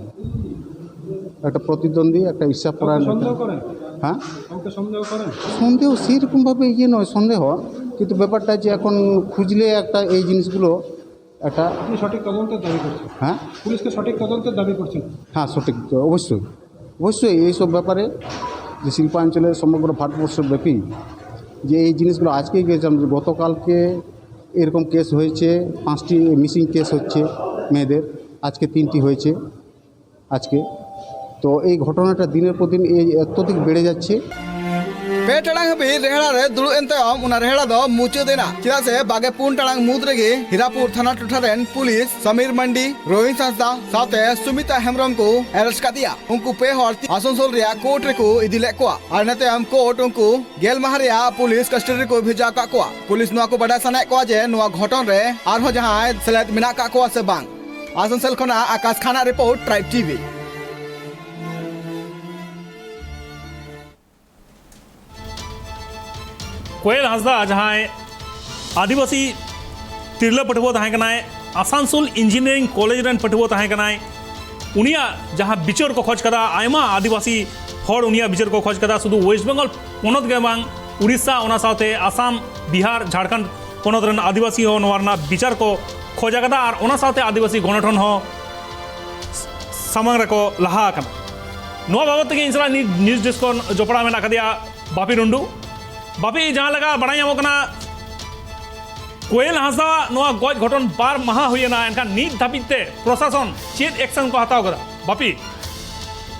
একটা প্রতিদ্বন্দ্বী, একটা ঈর্ষাপরায়ণ। কাউকে সন্দেহ করেন? হ্যাঁ। কাউকে সন্দেহ করেন? সন্দেহ সেরকমভাবে ইয়ে নয়, সন্দেহ, কিন্তু ব্যাপারটা যে এখন খুঁজলে একটা এই জিনিসগুলো একটা আপনি সঠিক তদন্তের দাবি করছেন? হ্যাঁ। পুলিশকে সঠিক তদন্তের দাবি করছেন? হ্যাঁ, সঠিক তো অবশ্যই। অবশ্যই এইসব ব্যাপারে যে শিল্পাঞ্চলের সমগ্র ভারতবর্ষব্যাপী যে এই জিনিসগুলো আজকেই গেছিলাম, গতকালকে এরকম কেস হয়েছে, পাঁচটি মিসিং কেস হচ্ছে মেয়েদের। আজকে তিনটি হয়েছে। আজকে তো এই ঘটনাটা দিনের পর দিন এই অত্যধিক বেড়ে যাচ্ছে। ᱯᱮ ᱴᱟᱲᱟᱝ ᱦᱟᱹᱵᱤᱡ ᱨᱮᱦᱲᱟ ᱨᱮ ᱫᱩᱲᱩᱵ ᱮᱱ ᱛᱟᱭᱚᱢ ᱚᱱᱟ ᱨᱮᱦᱲᱟ ᱫᱚ ᱢᱩᱪᱟᱹᱫ ᱮᱱᱟ᱾ ᱪᱮᱫᱟᱜ ᱥᱮ ᱵᱟᱜᱮ ᱯᱩᱱ ᱴᱟᱲᱟᱝ ᱢᱩᱫᱽ ᱨᱮᱜᱮ ᱦᱤᱨᱟᱯᱩᱨ ᱛᱷᱟᱱᱟ ᱴᱚᱴᱷᱟ ᱨᱮᱱ ᱯᱩᱞᱤᱥ ᱥᱟᱢᱤᱨ ᱢᱟᱱᱰᱤ, ᱨᱳᱦᱤᱱ ᱦᱟᱸᱥᱫᱟ ᱥᱟᱶᱛᱮ ᱥᱩᱢᱤᱛᱟ ᱦᱮᱢᱵᱨᱚᱢ ᱠᱚ ᱮᱨᱮᱥᱴ ᱠᱟᱫᱮᱭᱟ᱾ ᱩᱱᱠᱩ ᱯᱮ ᱦᱚᱲ ᱟᱥᱟᱱᱥᱳᱞ ᱨᱮᱭᱟᱜ ᱠᱳᱨᱴ ᱨᱮᱠᱚ ᱤᱫᱤ ᱞᱮᱫ ᱠᱚᱣᱟ ᱟᱨ ᱤᱱᱟᱹ ᱛᱟᱭᱚᱢ ᱠᱳᱨᱴ ᱩᱱᱠᱩ ᱜᱮᱞ ᱢᱟᱦᱟ ᱨᱮᱭᱟᱜ ᱯᱩᱞᱤᱥ ᱠᱟᱥᱴᱚᱰᱤ ᱨᱮᱠᱚ ᱵᱷᱮᱡᱟ ᱟᱠᱟᱫ ᱠᱚᱣᱟ᱾ ᱯᱩᱞᱤᱥ ᱱᱚᱣᱟ ᱠᱚ ᱵᱟᱰᱟᱭ ᱥᱟᱱᱟᱭᱮᱫ ᱠᱚᱣᱟ ᱡᱮ ᱱᱚᱣᱟ ᱜᱷᱚᱴᱚᱱ ᱨᱮ ᱟᱨᱦᱚᱸ ᱡᱟᱦᱟᱸᱭ ᱥᱮᱞᱮᱫ ᱢᱮᱱᱟᱜ ᱟᱠᱟᱫ ᱠᱚᱣᱟ ᱥᱮ ᱵᱟᱝ᱾ ᱟᱥᱟᱱᱥᱳᱞ ᱠᱷᱚᱱᱟᱜ ᱟᱠᱟᱥ ᱠᱷᱟᱱᱟᱜ ᱨᱤᱯᱳᱨᱴ, ᱴᱨᱟᱭᱤᱵᱽ ᱴᱤᱵᱷᱤ᱾ ᱠᱳᱭᱮᱞ ᱦᱟᱸᱥᱫᱟ ᱡᱟᱦᱟᱸᱭ ᱟᱹᱫᱤᱵᱟᱹᱥᱤ ᱛᱤᱨᱞᱟᱹ ᱯᱟᱹᱴᱷᱩᱣᱟᱹ ᱛᱟᱦᱮᱸ ᱠᱟᱱᱟᱭ, ᱟᱥᱟᱱᱥᱳᱞ ᱤᱧᱡᱤᱱᱤᱭᱟᱨᱤᱝ ᱠᱚᱞᱮᱡᱽ ᱨᱮᱱ ᱯᱟᱹᱴᱷᱩᱣᱟᱹ ᱛᱟᱦᱮᱸ ᱠᱟᱱᱟᱭ, ᱩᱱᱤᱭᱟᱜ ᱡᱟᱦᱟᱸ ᱵᱤᱪᱟᱹᱨ ᱠᱚ ᱠᱷᱚᱡᱽ ᱠᱟᱫᱟ, ᱟᱭᱢᱟ ᱟᱹᱫᱤᱵᱟᱹᱥᱤ ᱦᱚᱲ ᱩᱱᱤᱭᱟᱜ ᱵᱤᱪᱟᱹᱨ ᱠᱚ ᱠᱷᱚᱡᱽ ᱠᱟᱫᱟ᱾ ᱥᱩᱫᱷᱩ ᱳᱭᱮᱥᱴ ᱵᱮᱝᱜᱚᱞ ᱯᱚᱱᱚᱛ ᱜᱮ ᱵᱟᱝ, ᱩᱲᱤᱥᱥᱟ, ᱚᱱᱟ ᱥᱟᱶᱛᱮ ᱟᱥᱟᱢ, ᱵᱤᱦᱟᱨ, ᱡᱷᱟᱲᱠᱷᱚᱸᱰ ᱯᱚᱱᱚᱛ ᱨᱮᱱ ᱟᱹᱫᱤᱵᱟᱹᱥᱤ ᱦᱚᱸ ᱱᱚᱣᱟ ᱨᱮᱱᱟᱜ ᱵᱤᱪᱟᱨ ᱠᱚ ᱠᱷᱚᱡᱽ ᱟᱠᱟᱫᱟ ᱟᱨ ᱚᱱᱟ ᱥᱟᱶᱛᱮ ᱟᱹᱫᱤᱵᱟᱹᱥᱤ ᱜᱚᱱᱚᱴᱷᱚᱱ ᱦᱚᱸ ᱥᱟᱢᱟᱝ ᱨᱮᱠᱚ ᱞᱟᱦᱟ ᱟᱠᱟᱱᱟ᱾ ᱱᱚᱣᱟ ᱵᱟᱵᱚᱫ ᱛᱮᱜᱮ ᱤᱧ ᱥᱟᱞᱟᱜ ᱱᱤᱛ ᱱᱤᱭᱩᱡᱽ ᱰᱮᱥᱠ ᱠᱷᱚᱱ ᱡᱚᱯᱲᱟᱣ ᱢᱮᱱᱟᱜ ᱟᱠᱟᱫᱮᱭᱟ ᱵᱟᱯᱤ ᱴᱩᱰᱩ᱾ ᱵᱟᱯᱤ, ᱡᱟᱦᱟᱸ ᱞᱮᱠᱟ ᱵᱟᱲᱟᱭ ᱧᱟᱢᱚᱜ ᱠᱟᱱᱟ, ᱠᱳᱭᱮᱞ ᱦᱟᱸᱥᱫᱟᱣᱟᱜ ᱱᱚᱣᱟ ᱜᱚᱡ ᱜᱷᱚᱴᱚᱱ ᱵᱟᱨ ᱢᱟᱦᱟ ᱦᱩᱭᱮᱱᱟ, ᱮᱱᱠᱷᱟᱱ ᱱᱤᱛ ᱫᱷᱟᱹᱵᱤᱡ ᱛᱮ ᱯᱨᱚᱥᱟᱥᱚᱱ ᱪᱮᱫ ᱮᱠᱥᱚᱱ ᱠᱚ ᱦᱟᱛᱟᱣ ᱠᱟᱫᱟ? ᱵᱟᱯᱤ᱾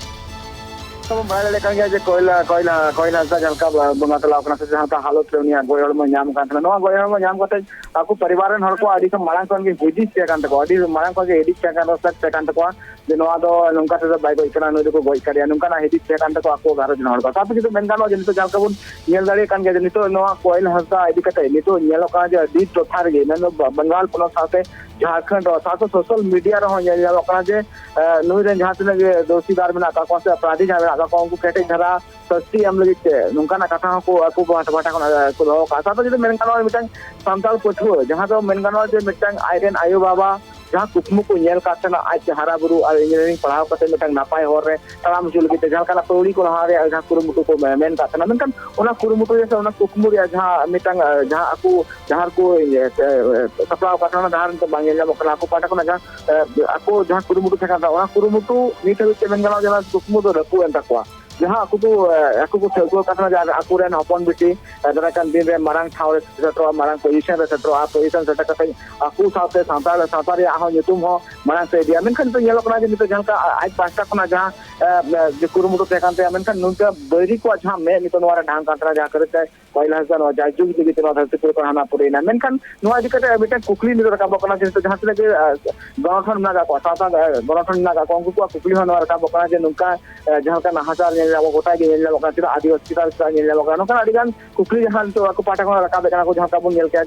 ᱛᱚᱵᱚᱱ ᱵᱟᱲᱟᱭ ᱫᱟᱲᱮᱭᱟᱜ ᱠᱟᱱ ᱜᱮᱭᱟ ᱡᱮ ᱠᱚᱭᱞᱟ, ᱠᱚᱭᱞᱟ, ᱠᱚᱭᱞᱟ ᱦᱟᱸᱥᱫᱟ ᱡᱟᱦᱟᱸ ᱞᱮᱠᱟ ᱵᱚᱸᱜᱟ ᱛᱟᱞᱟ ᱟᱠᱟᱱᱟ ᱥᱮ ᱡᱟᱦᱟᱸ ᱞᱮᱠᱟ ᱦᱟᱞᱚᱛ ᱨᱮ ᱩᱱᱤᱭᱟᱜ ᱜᱚᱡ ᱦᱚᱲᱢᱚ ᱧᱟᱢ ᱠᱟᱱ ᱛᱟᱦᱮᱱᱟ, ᱱᱚᱣᱟ ᱜᱚᱡ ᱦᱚᱲᱢᱚ ᱧᱟᱢ ᱠᱟᱛᱮ ᱟᱠᱚ ᱯᱚᱨᱤᱵᱟᱨ ᱨᱮᱱ ᱦᱚᱲ ᱠᱚ ᱟᱹᱰᱤ ᱠᱚ ᱢᱟᱲᱟᱝ ᱠᱷᱚᱱ ᱜᱮ ᱦᱤᱫᱤᱡ ᱛᱟᱦᱮᱸ ᱠᱟᱱ ᱛᱟᱠᱚᱣᱟ, ᱟᱹᱰᱤ ᱢᱟᱲᱟᱝ ᱠᱷᱚᱱ ᱜᱮ ᱦᱤᱫᱤᱡ ᱛᱟᱦᱮᱸ ᱠᱟᱱ ᱛᱟᱠᱚᱣᱟ, ᱥᱮ ᱛᱟᱦᱮᱸ ᱠᱟᱱ ᱛᱟᱠᱚᱣᱟ ᱡᱮ ᱱᱚᱣᱟ ᱫᱚ ᱱᱚᱝᱠᱟ ᱛᱮᱫᱚ ᱵᱟᱭ ᱜᱚᱡ ᱠᱟᱱᱟ, ᱱᱩᱭ ᱫᱚᱠᱚ ᱜᱚᱡ ᱠᱟᱫᱮᱭᱟ, ᱱᱚᱝᱠᱟᱱᱟᱜ ᱦᱤᱫᱤᱡ ᱛᱟᱦᱮᱸ ᱠᱟᱱ ᱛᱟᱠᱚᱣᱟ ᱟᱠᱚ ᱜᱷᱟᱨᱚᱸᱡᱽ ᱨᱮᱱ ᱦᱚᱲ ᱠᱚ᱾ ᱥᱟᱶᱛᱮ ᱡᱩᱫᱤ ᱢᱮᱱ ᱜᱟᱱᱚᱜᱼᱟ ᱡᱮ ᱱᱤᱛᱚᱜ ᱡᱟᱦᱟᱸ ᱞᱮᱠᱟ ᱵᱚᱱ ᱧᱮᱞ ᱫᱟᱲᱮᱭᱟᱜ ᱠᱟᱱ ᱜᱮᱭᱟ ᱡᱮ ᱱᱤᱛᱚᱜ ᱱᱚᱣᱟ ᱠᱚᱭᱮᱞ ᱦᱟᱸᱥᱫᱟ ᱤᱫᱤ ᱠᱟᱛᱮ ᱱᱤᱛᱚᱜ ᱧᱮᱞᱚᱜ ᱠᱟᱱᱟ ᱡᱮ ᱟᱹᱰᱤ ᱴᱚᱴᱷᱟ ᱨᱮᱜᱮ, ᱢᱮᱱᱫᱚ ᱵᱟ-, ᱵᱟᱝᱜᱟᱞ ᱯᱚᱱᱚᱛ ᱥᱟᱶᱛᱮ ᱡᱷᱟᱲᱠᱷᱚᱸᱰ ᱥᱟᱶᱛᱮ ᱥᱳᱥᱟᱞ ᱢᱤᱰᱤᱭᱟ ᱨᱮᱦᱚᱸ ᱧᱮᱞ ᱧᱟᱢᱚᱜ ᱠᱟᱱᱟ ᱡᱮ, ᱮ, ᱱᱩᱭ ᱨᱮᱱ ᱡᱟᱦᱟᱸ ᱛᱤᱱᱟᱹᱜ ᱜᱮ ᱫᱳᱥᱤᱫᱟᱨ ᱢᱮᱱᱟᱜ ᱟᱠᱟᱫ ᱠᱚᱣᱟ ᱥᱮ ᱚᱯᱨᱟᱫᱷᱤ ᱡᱟᱦᱟᱸᱭ ᱢᱮᱱᱟᱜ ᱟᱠᱟᱫ ᱠᱚᱣᱟ, ᱩᱱᱠᱩ ᱠᱮᱴᱮᱡ ᱫᱷᱟᱨᱟ ᱥᱟᱹᱥᱛᱤ ᱮᱢ ᱞᱟᱹᱜᱤᱫ ᱛᱮ ᱱᱚᱝᱠᱟᱱᱟᱜ ᱠᱟᱛᱷᱟ ᱦᱚᱸᱠᱚ ᱟᱠᱚ ᱯᱟᱦᱴᱟ ᱯᱟᱦᱴᱟ ᱠᱷᱚᱱ, ᱮ, ᱠᱚ ᱫᱚᱦᱚ ᱠᱟᱜᱼᱟ᱾ ᱥᱟᱶᱛᱮ ᱡᱩᱫᱤ ᱢᱮᱱ ᱜᱟᱱᱚᱜᱼᱟ, ᱢᱤᱫᱴᱟᱝ ᱥᱟᱱᱛᱟᱲ ᱯᱟᱹᱴᱷᱩᱣᱟᱹ ᱡᱟᱦᱟᱸ ᱫᱚ ᱢᱮᱱ ᱜᱟᱱᱚᱜᱼᱟ ᱡᱮ ᱢᱤᱫᱴᱟᱝ ᱟᱡᱨᱮᱱ ᱟᱭᱳᱼᱵᱟᱵᱟ ᱡᱟᱦᱟᱸ ᱠᱩᱠᱢᱩ ᱠᱚ ᱧᱮᱞ ᱠᱟᱜ ᱛᱟᱦᱮᱱᱟ, ᱟᱡ ᱦᱟᱨᱟ ᱵᱩᱨᱩ ᱟᱨ ᱤᱧᱡᱤᱱᱤᱭᱟᱨᱤᱝ ᱯᱟᱲᱦᱟᱣ ᱠᱟᱛᱮ ᱢᱤᱫᱴᱟᱝ ᱱᱟᱯᱟᱭ ᱦᱚᱨ ᱨᱮ ᱛᱟᱲᱟᱢ ᱦᱚᱪᱚ ᱞᱟᱹᱜᱤᱫ ᱛᱮ ᱡᱟᱦᱟᱸ ᱞᱮᱠᱟᱱᱟᱜ ᱯᱟᱹᱣᱲᱤ ᱠᱚ ᱞᱟᱦᱟ ᱨᱮᱭᱟᱜ ᱡᱟᱦᱟᱸ ᱠᱩᱨᱩᱢᱩᱴᱩ ᱠᱚ ᱢᱮ-, ᱢᱮᱱ ᱠᱟᱜ ᱛᱟᱦᱮᱱᱟ, ᱢᱮᱱᱠᱷᱟᱱ ᱚᱱᱟ ᱠᱩᱨᱩᱢᱩᱴᱩ ᱨᱮ ᱥᱮ ᱚᱱᱟ ᱠᱩᱠᱢᱩ ᱨᱮᱭᱟᱜ ᱡᱟᱦᱟᱸ ᱢᱤᱫᱴᱟᱝ, ᱮ, ᱡᱟᱦᱟᱸ ᱟᱠᱚ ᱡᱟᱦᱟᱸ ᱨᱮᱠᱚ, ᱤᱭᱟᱹ, ᱮ, ᱮ, ᱥᱟᱯᱲᱟᱣ ᱟᱠᱟᱫ ᱛᱟᱦᱮᱱᱟ, ᱚᱱᱟ ᱰᱟᱦᱟᱨ ᱱᱤᱛᱚᱜ ᱵᱟᱝ ᱧᱮᱞ ᱧᱟᱢᱚᱜ ᱠᱟᱱᱟ᱾ ᱟᱠᱚ ᱯᱟᱦᱴᱟ ᱠᱷᱚᱱᱟᱜ ᱡᱟᱦᱟᱸ, ᱮ, ᱟᱠᱚ ᱡᱟᱦᱟᱸ ᱠᱩᱨᱩᱢᱩᱴᱩ ᱛᱟᱦᱮᱸ ᱠᱟᱱ ᱛᱟᱠᱚᱣᱟ, ᱚᱱᱟ ᱠᱩᱨᱩᱢᱩᱴᱩ ᱱᱤᱛ ᱦᱟᱹᱵᱤᱡ ᱛᱮ ᱢᱮᱱ ᱜᱟᱱᱚᱜᱼᱟ ᱡᱮ ᱚᱱᱟ ᱠᱩᱠᱢᱩ ᱫᱚ ᱨᱟᱹᱯᱩᱫ ᱮᱱ ᱛᱟᱠᱚᱣᱟ᱾ ᱡᱟᱦᱟᱸ ᱟᱠᱚ ᱠᱚ, ᱮ, ᱟᱠᱚ ᱠᱚ ᱴᱷᱟᱹᱣᱠᱟᱹ ᱟᱠᱟᱫ ᱛᱟᱦᱮᱱᱟ ᱡᱮ ᱟᱠᱚᱨᱮᱱ ᱦᱚᱯᱚᱱ ᱵᱤᱴᱤ, ᱮ, ᱫᱟᱨᱟᱭ ᱠᱟᱱ ᱫᱤᱱ ᱨᱮ ᱢᱟᱨᱟᱝ ᱴᱷᱟᱶ ᱨᱮ ᱥᱮᱴᱮᱨᱚᱜᱼᱟ, ᱢᱟᱨᱟᱝ ᱯᱚᱡᱤᱥᱚᱱ ᱨᱮ ᱥᱮᱴᱮᱨᱚᱜᱼᱟ, ᱯᱚᱡᱤᱥᱚᱱ ᱥᱮᱴᱮᱨ ᱠᱟᱛᱮ ᱟᱠᱚ ᱥᱟᱶᱛᱮ ᱥᱟᱱᱛᱟᱲ ᱥᱟᱶᱛᱟ ᱨᱮᱭᱟᱜ ᱦᱚᱸ ᱧᱩᱛᱩᱢ ᱦᱚᱸ ᱢᱟᱲᱟᱝ ᱥᱮᱫ ᱤᱫᱤᱭᱟ᱾ ᱢᱮᱱᱠᱷᱟᱱ ᱱᱤᱛᱚᱜ ᱧᱮᱞᱚᱜ ᱠᱟᱱᱟ ᱡᱮ ᱱᱤᱛᱚᱜ ᱡᱟᱦᱟᱸ ᱞᱮᱠᱟ ᱟᱡ ᱯᱟᱦᱴᱟ ᱠᱷᱚᱱᱟᱜ ᱡᱟᱦᱟᱸ ᱮ, ᱮ, ᱡᱮ ᱠᱩᱨᱩᱢᱩᱴᱩ ᱛᱟᱦᱮᱸ ᱠᱟᱱ ᱛᱟᱭᱟ, ᱢᱮᱱᱠᱷᱟᱱ ᱱᱚᱝᱠᱟ ᱵᱟᱹᱭᱨᱤ ᱠᱚᱣᱟᱜ ᱡᱟᱦᱟᱸ ᱢᱮᱫ ᱱᱤᱛᱚᱜ ᱱᱚᱣᱟ ᱨᱮ ᱰᱷᱟᱝ ᱠᱟᱱ ᱛᱟᱦᱮᱱᱟ, ᱡᱟᱦᱟᱸ ᱠᱷᱟᱹᱛᱤᱨ ᱛᱮ ᱯᱟᱭᱞᱟ ᱦᱟᱸᱥᱫᱟ ᱱᱚᱣᱟ ᱡᱟᱭᱡᱩᱜᱽ ᱞᱟᱹᱜᱤᱫ ᱛᱮ ᱱᱚᱣᱟ ᱫᱷᱟᱹᱨᱛᱤ ᱯᱩᱨᱤ ᱠᱷᱚᱱ ᱦᱟᱱᱟ ᱯᱩᱨᱤᱭᱮᱱᱟ᱾ ᱢᱮᱱᱠᱷᱟᱱ ᱱᱚᱣᱟ ᱤᱫᱤ ᱠᱟᱛᱮ ᱢᱤᱫᱴᱟᱝ ᱠᱩᱠᱞᱤ ᱱᱤᱛᱚᱜ ᱨᱟᱠᱟᱵᱚᱜ ᱠᱟᱱᱟ ᱡᱮ ᱱᱤᱛᱚᱜ ᱡᱟᱦᱟᱸ ᱛᱤᱱᱟᱹᱜ ᱜᱮ, ᱮ, ᱜᱚᱱᱚᱴᱷᱚᱱ ᱢᱮᱱᱟᱜ ᱟᱠᱟᱫ ᱠᱚᱣᱟ, ᱥᱟᱶᱛᱟ, ᱮ, ᱜᱚᱱᱚᱴᱷᱚᱱ ᱢᱮᱱᱟᱜ ᱟᱠᱟᱫ ᱠᱚᱣᱟ, ᱩᱱᱠᱩ ᱠᱚᱣᱟᱜ ᱠᱩᱠᱞᱤ ᱦᱚᱸ ᱱᱚᱣᱟ ᱨᱟᱠᱟᱵᱚᱜ ᱠᱟᱱᱟ ᱡᱮ ᱱᱚᱝᱠᱟ, ᱮ, ᱡᱟᱦᱟᱸ ᱞᱮᱠᱟ ᱱᱟᱦᱟᱪᱟᱨ ᱧᱮᱞ ᱧᱟᱢᱚᱜ, ᱜᱚᱴᱟ ᱜᱮ ᱧᱮᱞ ᱧᱟᱢᱚᱜ ᱠᱟᱱᱟ, ᱪᱮᱫᱟᱜ ᱟᱹᱫᱤᱵᱟᱹᱥᱤ ᱪᱮᱛᱟᱱ ᱨᱮ ᱪᱮᱫᱟᱜ ᱧᱮᱞ ᱧᱟᱢᱚᱜ ᱠᱟᱱᱟ, ᱱᱚᱝᱠᱟᱱ ᱟᱹᱰᱤ ᱜᱟᱱ ᱠᱩᱠᱞᱤ ᱡᱟᱦᱟᱸ ᱱᱤᱛᱚᱜ ᱟᱠᱚ ᱯᱟᱦᱴᱟ ᱠᱷᱚᱱ ᱨᱟᱠᱟᱵᱮᱫ ᱠᱟᱱᱟ ᱠᱚ, ᱡᱟᱦᱟᱸ ᱞᱮᱠᱟ ᱵᱚᱱ ᱧᱮᱞ ᱠᱮᱜᱼᱟ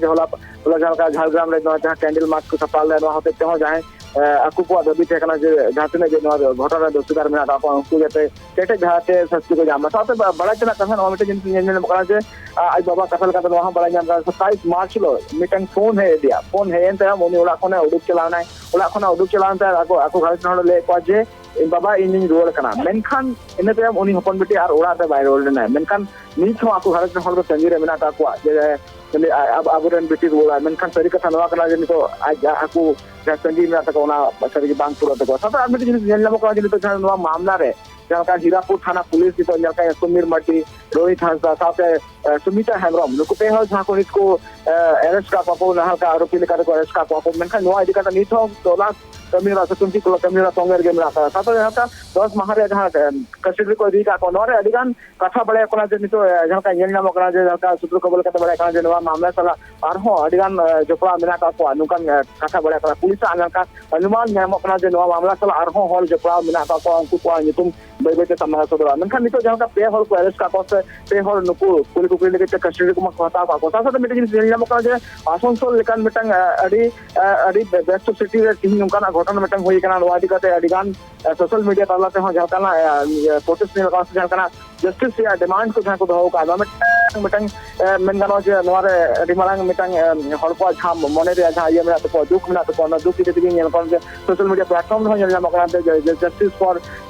ᱡᱮ ᱦᱚᱞᱟ, ᱦᱚᱞᱟ ᱡᱟᱦᱟᱸ ᱞᱮᱠᱟ ᱡᱷᱟᱲᱜᱨᱟᱢ ᱨᱮ ᱱᱚᱣᱟ ᱡᱟᱦᱟᱸ ᱠᱮᱱᱰᱮᱞ ᱢᱟᱨᱪ ᱠᱚ ᱥᱟᱯᱲᱟᱣ ᱞᱮᱫᱟ, ᱱᱚᱣᱟ ᱦᱚᱛᱮᱡ ᱛᱮᱦᱚᱸ ᱡᱟᱦᱟᱸᱭ, ᱮ, ᱟᱠᱚ ᱠᱚᱣᱟᱜ ᱫᱟᱹᱵᱤ ᱛᱟᱦᱮᱸ ᱠᱟᱱᱟ ᱡᱮ ᱡᱟᱦᱟᱸ ᱛᱤᱱᱟᱹᱜ ᱜᱮ ᱱᱚᱣᱟ ᱜᱷᱚᱴᱚᱱᱟ ᱨᱮ ᱫᱳᱥᱤᱫᱟᱨ ᱢᱮᱱᱟᱜ ᱟᱠᱟᱫ ᱠᱚᱣᱟ, ᱩᱱᱠᱩ ᱡᱟᱛᱮ ᱠᱮᱴᱮᱡ ᱫᱷᱟᱨᱟᱛᱮ ᱥᱟᱹᱥᱛᱤ ᱠᱚ ᱧᱟᱢ ᱢᱟ᱾ ᱥᱟᱶᱛᱮ ᱵᱟ-, ᱵᱟᱲᱟᱭ ᱛᱮᱱᱟᱜ ᱠᱟᱛᱷᱟ ᱱᱚᱣᱟ ᱢᱤᱫᱴᱮᱱ ᱡᱤᱱᱤᱥ ᱧᱮᱞ ᱧᱟᱢᱚᱜ ᱠᱟᱱᱟ ᱡᱮ, ᱟ, ᱟᱡ ᱵᱟᱵᱟ ᱠᱟᱛᱷᱟ ᱞᱮᱠᱟᱛᱮ ᱱᱚᱣᱟ ᱦᱚᱸ ᱵᱟᱲᱟᱭ ᱧᱟᱢ ᱠᱟᱱᱟ, ᱥᱟᱛᱟᱭᱤᱥ ᱢᱟᱨᱪ ᱦᱤᱞᱳᱜ ᱢᱤᱫᱴᱟᱝ ᱯᱷᱳᱱ ᱦᱮᱡ ᱟᱫᱮᱭᱟ᱾ ᱯᱷᱳᱱ ᱦᱮᱡ ᱮᱱ ᱛᱟᱭᱚᱢ ᱩᱱᱤ ᱚᱲᱟᱜ ᱠᱷᱚᱱᱮ ᱩᱰᱩᱠ ᱪᱟᱞᱟᱣ ᱮᱱᱟᱭ᱾ ᱚᱲᱟᱜ ᱠᱷᱚᱱᱟᱜ ᱩᱰᱩᱠ ᱪᱟᱞᱟᱣ ᱮᱱ ᱛᱟᱭᱚᱢ ᱟᱠᱚ, ᱟᱠᱚ ᱜᱷᱟᱨᱚᱸᱡᱽ ᱨᱮᱱ ᱦᱚᱲ ᱞᱟᱹᱭᱮᱫ ᱠᱚᱣᱟ ᱡᱮ, "ᱤᱧ ᱵᱟᱵᱟ, ᱤᱧ ᱤᱧ ᱨᱩᱣᱟᱹᱲ ᱠᱟᱱᱟ᱾" ᱢᱮᱱᱠᱷᱟᱱ ᱤᱱᱟᱹ ᱛᱟᱭᱚᱢ ᱩᱱᱤ ᱦᱚᱯᱚᱱ ᱵᱤᱴᱤ ᱟᱨ ᱚᱲᱟᱜ ᱨᱮ ᱵᱟᱭ ᱨᱩᱣᱟᱹᱲ ᱞᱮᱱᱟ᱾ ᱢᱮᱱᱠᱷᱟᱱ ᱱᱤᱛ ᱦᱚᱸ ᱟᱠᱚ ᱜᱷᱟᱨᱚᱸᱡᱽ ᱨᱮᱱ ᱦᱚᱲ ᱫᱚ ᱛᱟᱺᱜᱤ ᱨᱮ ᱢᱮᱱᱟᱜ ᱟᱠᱟᱫ ᱠᱚᱣᱟ ᱡᱮ, ᱩᱱᱤ ᱟ-, ᱟᱵ-, ᱟᱵᱚᱨᱮᱱ ᱵᱤᱴᱤ ᱨᱩᱣᱟᱹᱲᱟᱭ᱾ ᱢᱮᱱᱠᱷᱟᱱ ᱥᱟᱹᱨᱤ ᱠᱟᱛᱷᱟ ᱱᱚᱣᱟ ᱠᱟᱱᱟ ᱡᱮ ᱱᱤᱛᱚᱜ ᱟᱡ, ᱟᱡ, ᱟᱠᱚ ᱡᱟᱦᱟᱸ ᱛᱟᱺᱜᱤ ᱢᱮᱱᱟᱜ ᱛᱟᱠᱚᱣᱟ, ᱚᱱᱟ ᱥᱟᱹᱨᱤ ᱜᱮ ᱵᱟᱝ ᱯᱩᱨᱟᱹᱜ ᱛᱟᱠᱚᱣᱟ᱾ ᱥᱟᱶᱛᱮ ᱟᱨ ᱢᱤᱫᱴᱮᱱ ᱡᱤᱱᱤᱥ ᱧᱮᱞ ᱧᱟᱢᱚᱜ ᱠᱟᱱᱟ ᱡᱮ ᱱᱤᱛᱚᱜ ᱡᱟᱦᱟᱸ ᱱᱚᱣᱟ ᱢᱟᱢᱞᱟ ᱨᱮ ᱡᱟᱦᱟᱸ ᱞᱮᱠᱟ ᱦᱤᱨᱟᱯᱩᱨ ᱛᱷᱟᱱᱟ ᱯᱩᱞᱤᱥ ᱱᱤᱛᱚᱜ ᱧᱮᱞ ᱠᱟᱱᱟ ᱥᱩᱢᱤᱨ ᱢᱟᱨᱰᱤ, ᱨᱳᱦᱤᱛ ᱦᱟᱸᱥᱫᱟ ᱥᱟᱶᱛᱮ, ᱮ, ᱥᱩᱢᱤᱛᱟ ᱦᱮᱢᱵᱨᱚᱢ, ᱱᱩᱠᱩ ᱯᱮ ᱦᱚᱲ ᱡᱟᱦᱟᱸ ᱠᱚ ᱱᱤᱛ ᱠᱚ, ᱮ, ᱮᱨᱮᱥᱴ ᱠᱟᱜ ᱠᱚᱣᱟ ᱠᱚ, ᱱᱟᱦᱟᱞᱠᱟ ᱟᱨᱳᱯᱤ ᱞᱮᱠᱟᱛᱮ ᱠᱚ ᱮᱨᱮᱥᱴ ᱠᱟᱜ ᱠᱚᱣᱟ ᱠᱚ, ᱢᱮᱱᱠᱷᱟᱱ ᱱᱚᱣᱟ ᱤᱫᱤ ᱠᱟᱛᱮ ᱱᱤᱛ ᱦᱚᱸ ᱛᱚᱞᱟᱥ ᱠᱟᱹᱢᱤ ᱦᱚᱨᱟ ᱥᱮ ᱛᱩᱱᱠᱷᱤ ᱠᱟᱹᱢᱤ ᱦᱚᱨᱟ ᱛᱚᱝᱜᱮ ᱨᱮᱜᱮ ᱢᱮᱱᱟᱜ ᱟᱠᱟᱫᱟ᱾ ᱥᱟᱶᱛᱮ ᱡᱟᱦᱟᱸ ᱞᱮᱠᱟ ᱫᱚᱥ ᱢᱟᱦᱟ ᱨᱮᱭᱟᱜ ᱡᱟᱦᱟᱸ, ᱮ, ᱠᱟᱥᱴᱚᱰᱤ ᱨᱮᱠᱚ ᱤᱫᱤ ᱠᱟᱜ ᱠᱚᱣᱟ, ᱱᱚᱣᱟ ᱨᱮ ᱟᱹᱰᱤ ᱜᱟᱱ ᱠᱟᱛᱷᱟ ᱵᱟᱲᱟᱭᱚᱜ ᱠᱟᱱᱟ ᱡᱮ ᱱᱤᱛᱚᱜ, ᱮ, ᱡᱟᱦᱟᱸ ᱞᱮᱠᱟ ᱧᱮᱞ ᱧᱟᱢᱚᱜ ᱠᱟᱱᱟ ᱡᱮ ᱡᱟᱦᱟᱸ ᱞᱮᱠᱟ ᱥᱩᱛᱨᱚ ᱠᱷᱚᱵᱚᱨ ᱞᱮᱠᱟᱛᱮ ᱵᱟᱲᱟᱭᱚᱜ ᱠᱟᱱᱟ ᱡᱮ ᱱᱚᱣᱟ ᱢᱟᱢᱞᱟ ᱥᱟᱞᱟᱜ ᱟᱨᱦᱚᱸ ᱟᱹᱰᱤ ᱜᱟᱱ, ᱮ, ᱡᱚᱯᱲᱟᱣ ᱢᱮᱱᱟᱜ ᱟᱠᱟᱫ ᱠᱚᱣᱟ, ᱱᱚᱝᱠᱟᱱ, ᱮ, ᱠᱟᱛᱷᱟ ᱵᱟᱲᱟᱭᱚᱜ ᱠᱟᱱᱟ᱾ ᱯᱩᱞᱤᱥᱟᱜ ᱡᱟᱦᱟᱸ ᱞᱮᱠᱟ ᱚᱱᱩᱢᱟᱱ ᱧᱟᱢᱚᱜ ᱠᱟᱱᱟ ᱡᱮ ᱱᱚᱣᱟ ᱢᱟᱢᱞᱟ ᱥᱟᱞᱟᱜ ᱟᱨᱦᱚᱸ ᱦᱚᱲ ᱡᱚᱯᱲᱟᱣ ᱢᱮᱱᱟᱜ ᱟᱠᱟᱫ ᱠᱚᱣᱟ, ᱩᱱᱠᱩ ᱠᱚᱣᱟᱜ ᱧᱩᱛᱩᱢ ᱵᱟᱹᱭ ᱵᱟᱹᱭᱛᱮ ᱥᱟᱢᱱᱟ ᱥᱚᱫᱚᱨᱚᱜᱼᱟ᱾ ᱢᱮᱱᱠᱷᱟᱱ ᱱᱤᱛᱚᱜ ᱡᱟᱦᱟᱸ ᱞᱮᱠᱟ ᱯᱮ ᱦᱚᱲ ᱠᱚ ᱮᱨᱮᱥᱴ ᱠᱟᱜ ᱠᱚᱣᱟ ᱥᱮ ᱯᱮ ᱦᱚᱲ ᱱᱩᱠᱩ ᱠᱩᱞᱤ ᱠᱩᱯᱞᱤ ᱞᱟᱹᱜᱤᱫ ᱛᱮ ᱠᱟᱥᱴᱚᱰᱤ ᱨᱮᱠᱚ ᱦᱟᱛᱟᱣ ᱠᱟᱜ ᱠᱚᱣᱟ, ᱥᱟᱶ ᱥᱟᱶᱛᱮ ᱢᱤᱫᱴᱮᱱ ᱡᱤᱱᱤᱥ ᱧᱮᱞ ᱧᱟᱢᱚᱜ ᱠᱟᱱᱟ ᱡᱮ ᱟᱥᱟᱱᱥᱳᱞ ᱞᱮᱠᱟᱱ ᱢᱤᱫᱴᱟᱝ, ᱮ, ᱟᱹᱰᱤ, ᱮ, ᱟᱹᱰᱤ ᱵᱮ-, ᱵᱮᱥᱛᱚ ᱥᱤᱴᱤ ᱨᱮ ᱛᱤᱦᱤᱧ ᱱᱚᱝᱠᱟᱱᱟᱜ ᱜᱷᱚᱴᱚᱱᱟ ᱢᱤᱫᱴᱟᱝ ᱦᱩᱭ ᱟᱠᱟᱱᱟ᱾ ᱱᱚᱣᱟ ᱤᱫᱤ ᱠᱟᱛᱮ ᱟᱹᱰᱤ ᱜᱟᱱ, ᱮ, ᱥᱳᱥᱟᱞ ᱢᱤᱰᱤᱭᱟ ᱛᱟᱞᱟ ᱛᱮᱦᱚᱸ ᱡᱟᱦᱟᱸ ᱞᱮᱠᱟᱱᱟᱜ, ᱮ, ᱤᱭᱟᱹ, ᱯᱨᱚᱴᱮᱥᱴ ᱧᱮᱞ ᱠᱟᱱᱟ ᱥᱮ ᱡᱟᱦᱟᱸ ᱞᱮᱠᱟᱱᱟᱜ ᱡᱟᱥᱴᱤᱥ ᱨᱮᱭᱟᱜ ᱰᱤᱢᱟᱱᱰ ᱠᱚ ᱡᱟᱦᱟᱸ ᱠᱚ ᱫᱚᱦᱚ ᱟᱠᱟᱫ, ᱱᱚᱣᱟ ᱢᱤᱫᱴᱟᱝ, ᱢᱤᱫᱴᱟᱝ, ᱮ, ᱢᱮᱱ ᱜᱟᱱᱚᱜᱼᱟ ᱡᱮ ᱱᱚᱣᱟ ᱨᱮ ᱟᱹᱰᱤ ᱢᱟᱨᱟᱝ ᱢᱤᱫᱴᱟᱝ, ᱮ, ᱦᱚᱲ ᱠᱚᱣᱟᱜ ᱡᱟᱦᱟᱸ ᱢᱚᱱᱮ ᱨᱮᱭᱟᱜ ᱡᱟᱦᱟᱸ ᱤᱭᱟᱹ ᱢᱮᱱᱟᱜ ᱛᱟᱠᱚᱣᱟ, ᱫᱩᱠ ᱢᱮᱱᱟᱜ ᱛᱟᱠᱚᱣᱟ, ᱚᱱᱟ ᱫᱩᱠ ᱤᱫᱤ ᱛᱮᱜᱮ ᱧᱮᱞ ᱠᱚᱢ ᱡᱮ ᱥᱳᱥᱟᱞ ᱢᱤᱰᱤᱭᱟ ᱯᱞᱟᱴᱯᱷᱚᱨᱢ ᱨᱮᱦᱚᱸ ᱧᱮᱞ ᱧᱟᱢᱚᱜ ᱠᱟᱱᱟ ᱡᱮ, ᱡᱮ, ᱡᱟᱥᱴᱤᱥ ᱯᱷᱚᱨ